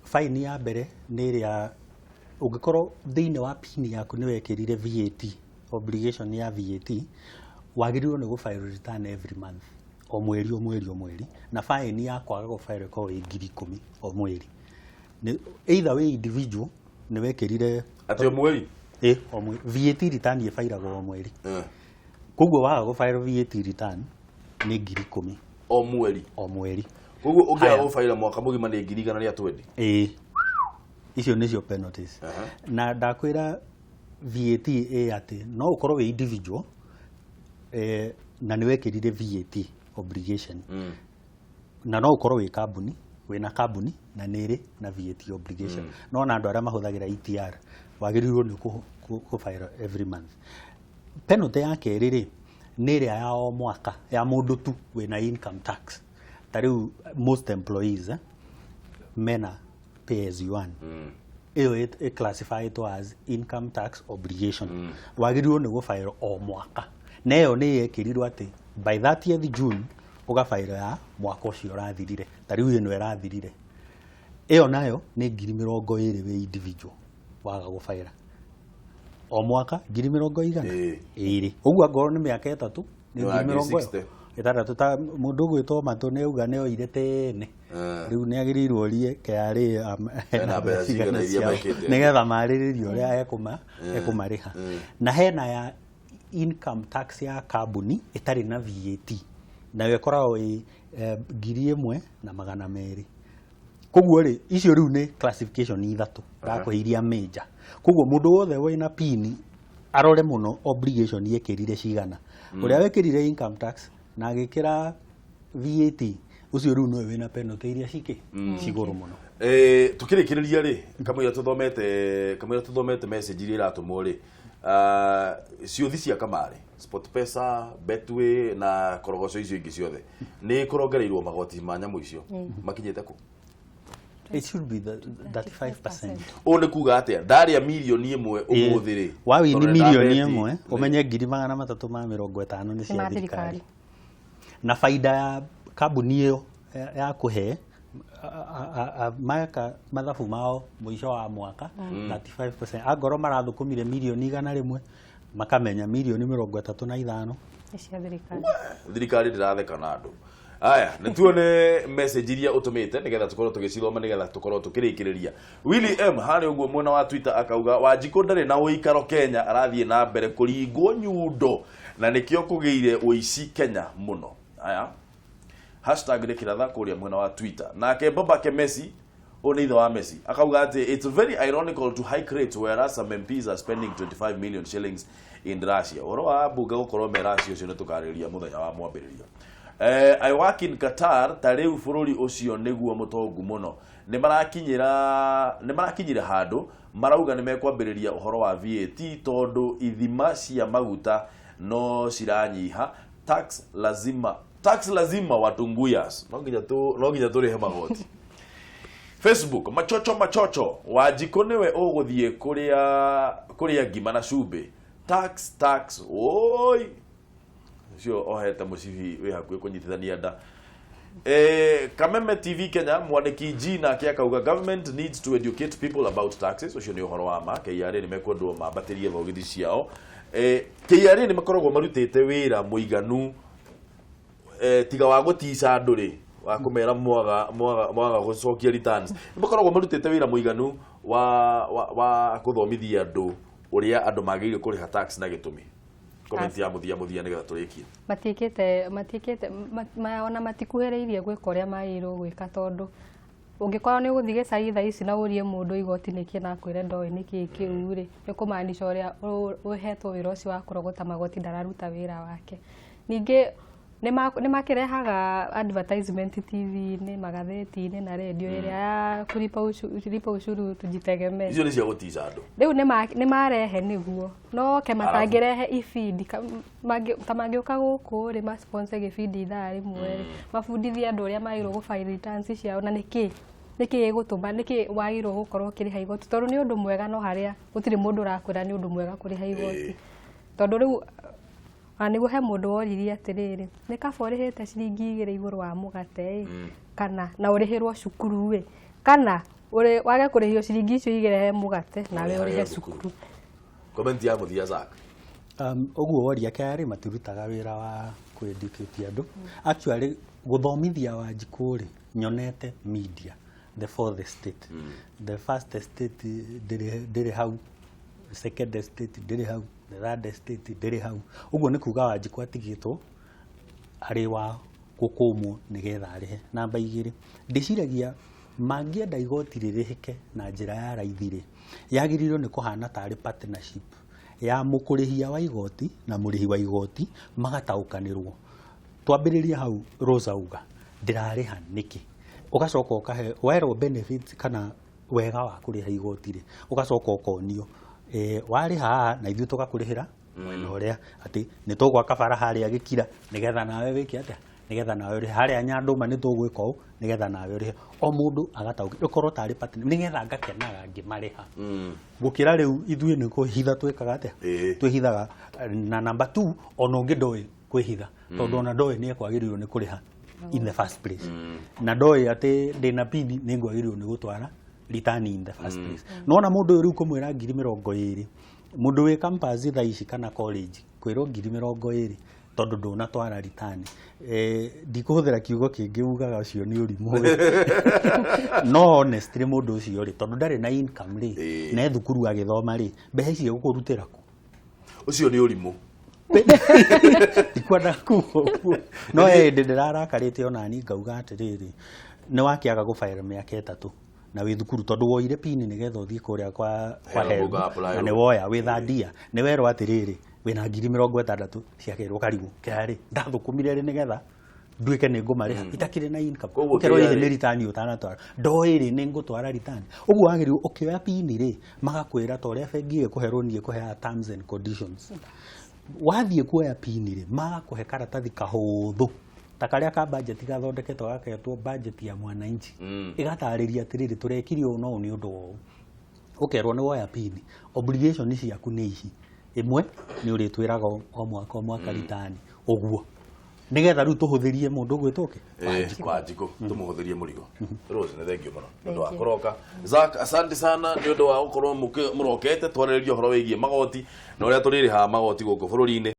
Fine ya mbere nĩ ĩrĩa ũngĩkorwo thĩinĩ wa PIN yaku nĩ wekĩrire VAT, obligation ya VAT, wagĩrĩirwo nĩ gũ file return every month, o mweri o mweri o mweri, na fine ya kwaga gũ file ĩkoragwo ĩ 10,000 o mweri. Either wĩ individual nĩ wekĩrire atĩ o mweri? O mweri. VAT return ĩbairagwo o mweri. Koguo waga gũ file VAT return nĩ 10,000 o mweri. O mweri. Koguo ũngĩaga gũ file mwaka mũgima nĩ 120,000. Icio nĩcio penalties. Na ndakwĩra VAT ĩ atĩ no ũkorwo wĩ individual na nĩ wekĩrire VAT obligation, na no ũkorwo wĩ kambuni, wĩna kambuni na nĩ ĩrĩ na VAT obligation. No na andũ arĩa mahũthagĩra ETR wagĩrĩirwo nĩ kũ file every month. Penalty ya kerĩ rĩ nĩ ĩrĩa ya o mwaka ya mũndũ tu wĩna income tax. Ta rĩu most employees mena pay as you earn. Ĩyo ĩ classified as income tax obligation. Wagĩrĩirwo nĩ gũ file o mwaka. Na ĩyo nĩ yekĩrirwo atĩ by 30th June ũgabairo ya mwaka ũcio ũrathirire. Ta rĩu ĩno ĩrathirire. Ĩyo nayo nĩ 20,000 wĩ individual waga gũbaira. O mwaka 20,000. Ũguo angorwo nĩ mĩaka 3 nĩ 60,000. Ta mũndũ ũgwĩtwo Matũ nĩ auga nĩ oire tene. Rĩu nĩ agĩrĩirwo orie KRA na mbeca cigana iria mekĩte nĩgetha marĩrĩrie ũrĩa ekũmarĩha. Na hena ya income tax ya kambuni ĩtarĩ na VAT, nayo ĩkoragwo ĩ 1,200. Koguo rĩ icio rĩu nĩ classification ithatũ ndakũhe iria major. Koguo mũndũ wothe wĩna PIN arore mũno obligation yekĩrire cigana. Ũrĩa wekĩrire income tax na agĩkĩra VAT ũcio rĩu nĩwe wĩna penalty iria cikĩ cigũrũ mũno. Tukĩrĩkĩrĩria rĩ kamũira tũthomete message iria iratũmwo rĩ, ciũthi cia kamarĩ, SportPesa, Betway na korogoco icio ingĩ ciothe nĩ kũrongereirwo magoti ma nyamũ icio makinyĩte kũ? It should be the 35%. Ũũ nĩ kuga atĩa? Ndarĩa 1 million ũmũthĩ rĩ, wawini 1 million ũmenye 350,000 nĩ cia thirikari. Na faida ya kambuni ĩyo ya kũhe meka mathabu mao mũico wa mwaka 35%. Angorwo marathũkũmire 100,000,000 makamenya 35 million Nĩ cia thirikari. Thirikari ndĩratheka na andũ aya. Nĩ tuone message iria ũtũmĩte nĩgetha tũkorwo tũgĩcithoma, nĩgetha tũkorwo tũkĩrĩkĩrĩria. Willy M harĩa ũguo mwena wa Twitter akauga Wanjikũ ndarĩ na ũikaro Kenya, arathiĩ na mbere kũringwo nyundo na nĩkĩo kũgĩire ũici Kenya mũno. Aya, hashtag nĩ kĩratha kũrĩa mwena wa Twitter. Nake Babake Messi, ũyũ nĩ ithe wa Messi, akauga atĩ it's very ironical to hike rates whereas some MPs are spending 25 million shillings in Russia. Ũhoro wa mbunge gũkorwo me Russia, ũcio nĩ tũkarĩrĩria mũthenya wa mwambĩrĩrio. I work in Qatar, ta rĩu bũrũri ũcio nĩguo mũtongu mũno. Nĩ marakinyire handũ marauga nĩ mekwambĩrĩria ũhoro wa VAT tondũ ithima cia maguta no ciranyiha. Tax lazima, tax lazima, watunguyas, no nginya tũrĩhe magoti. Facebook, Machocho Machocho, Wanjikũ nĩwe ũgũthiĩ kũrĩa ngima na cumbĩ. Tax, tax, oi, ũcio ohete mũcibi wĩ hakuhĩ kũnyitithania nda. Kameme TV Kenya, mwandĩki G nake akauga government needs to educate people about taxes. Ũcio nĩ ũhoro wa ma. KRA nĩ mekwendwo mambatĩrie thogithi ciao. KRA nĩ makoragwo marutĩte wĩra mũiganu, tiga wa gũtica andũ rĩ, wa kũmera mwaga gũcokia returns. Nĩ makoragwo marutĩte wĩra mũiganu wa kũthomithia andũ ũrĩa andũ magĩrĩire kũrĩha tax na gĩtũmi. Comment ya mũthia nĩgetha tũrĩkie. Matiĩkĩte ona matikuhĩrĩirie gwĩka ũrĩa magĩrĩirwo gwĩka, tondũ ũngĩkorwo nĩ ũgũthiĩ gĩcagi thaa ici na ũrie mũndũ igoti nĩkĩ na akwĩre ndoĩ nĩkĩ kĩu rĩ, nĩ kũmaanisha ũrĩa ũhetwo wĩra ũcio wa kũrogota magoti ndararuta wĩra wake. Ningĩ nĩ makĩrehaga advertisement TV-inĩ, magathĩti-inĩ na redio ĩrĩa ya kulipa ushuru, lipa ushuru tujitegemee. Icio nĩ cia gũtica andũ. Rĩu nĩ marehe nĩguo no ke matangĩrehe ibindi ta mangĩũka gũkũ rĩ, ma sponsor gĩbindi ithaa rĩmwe rĩ, mabundithie andũ ũrĩa magĩrĩirwo gũ file returns ciao na nĩkĩ gĩgũtũma nĩkĩ wagĩrĩirwo gũkorwo ũkĩrĩha igoti, tondũ nĩ ũndũ mwega, no harĩa gũtirĩ mũndũ ũrakwĩra nĩ ũndũ mwega kũrĩha igoti, tondũ rĩu ona nĩguo he mũndũ woririe atĩrĩrĩ, nĩ kaba ũrĩhĩte ciringi 2 igũrũ wa mũgate ĩ, kana na ũrĩhĩrwo cukuru ĩ, kana wage kũrĩhio ciringi icio 2 he mũgate nawe ũrĩhe cukuru. Comment ya mũthia, Zack. Ũguo woria, KRA matirutaga wĩra wa kũ-educate andũ. Actually, gũthomithia Wanjikũ rĩ, nyonete media, the fourth estate. The first estate ndĩrĩ hau, second estate ndĩrĩ hau, the third estate ndĩrĩ hau. Ũguo nĩ kuga Wanjikũ atigĩtwo arĩ wa gũkũmwo nĩgetha arĩhe. Namba 2, ndĩciragia mangĩenda igoti rĩrĩhĩke na njĩra ya raithi rĩ, yagĩrĩirwo nĩ kũhana tarĩ partnership ya mũkũrĩhia wa igoti na mũrĩhi wa igoti, magataũkanĩrwo. Twambĩrĩrie hau Rosa uga ndĩrarĩha nĩkĩ, ũgacoka ũkahe werwo benefits kana wega wa kũrĩha igoti rĩ, ũgacoka ũkonio warĩha haha na ithuĩ tũgakũrĩhĩra mwena ũrĩa atĩ nĩ tũgwaka bara harĩa gĩkira nĩgetha nawe wĩke atĩa, nĩgetha nawe ũrĩhe harĩa Nyandũma, nĩ tũgwĩka ũũ nĩgetha nawe ũrĩhe. O mũndũ agataũkĩrwo ĩkorwo tarĩ partner nĩgetha ngakenaga ngĩmarĩha, gũkĩra rĩu ithuĩ nĩ kũhitha twĩkaga atĩa, twĩhithaga. Na number 2, ona ũngĩ ndoĩ kwĩhitha, tondũ ona ndoĩ nĩ ekwagĩrĩirwo nĩ kũrĩha in the first place, na ndoĩ atĩ ndĩna pini nĩ ngwagĩrĩirwo nĩ gũtwara return in the first place. Nona mũndũ ũyũ rĩu kũmwĩra 20,000, mũndũ wĩ campus thaa ici kana college, kwĩrwo 20,000 tondũ ndũnatwara return, ndikũhũthĩra kiugo kĩngĩ, ugaga ũcio nĩ ũrimũ. No honestly, mũndũ ũcio rĩ, tondũ ndarĩ na income rĩ, na e thukuru agĩthoma rĩ, mbeca ici egũkũrutĩra kũ? Ũcio nĩ ũrimũ. Ndikwenda kuga ũguo, no he hĩndĩ ndĩrarakarĩte onani ngauga atĩrĩrĩ, nĩ wakĩaga gũbaĩra mĩaka 3 na wĩ thukuru, tondũ woire pini nĩgetha ũthiĩ kũrĩa kwa HELB HELB, ũga-apply. Na nĩ woya wĩ thandia, nĩ werwo atĩrĩrĩ, wĩna 60,000 ciakerwo, ũkarigwo kĩrarĩ ndathũkũmire rĩ nĩgetha nduĩke nĩ ngũmarĩha itakĩrĩ na income. Koguo ũkerwo KRA hihi nĩ return ũtanatwara, ndoĩ rĩ nĩ ngũtwara return. Ũguo wagĩrĩirwo ũkĩoya pini rĩ, magakwĩra ta ũrĩa bengi ĩkũhe loan ĩkũheaga terms and conditions. Wathiĩ kuoya pini rĩ, magakũhe karatathi kahũthũ ta karĩa ka budget gathondeketwo gagetwo budget ya mwananchi, ĩgatarĩria atĩrĩrĩ, tũrekire ũũ na ũũ nĩ ũndũ wa ũũ. Ũkerwo nĩ woya pini, obligation ciaku nĩ ici, ĩmwe nĩ ũrĩtwĩraga o mwaka o mwaka return, ũguo nĩgetha rĩu tũhũthĩrie mũndũ ũgwĩtwo kĩ. Wanjikũ, tũmũhũthĩrie mũrigo. Rose, nĩ thank you mũno nĩ ũndũ wa kũroka. Zack, asante sana nĩ ũndũ wa gũkorwo mũrokete twarĩrĩria ũhoro wĩgiĩ magoti na ũrĩa tũrĩrĩhaga magoti gũkũ bũrũri-inĩ.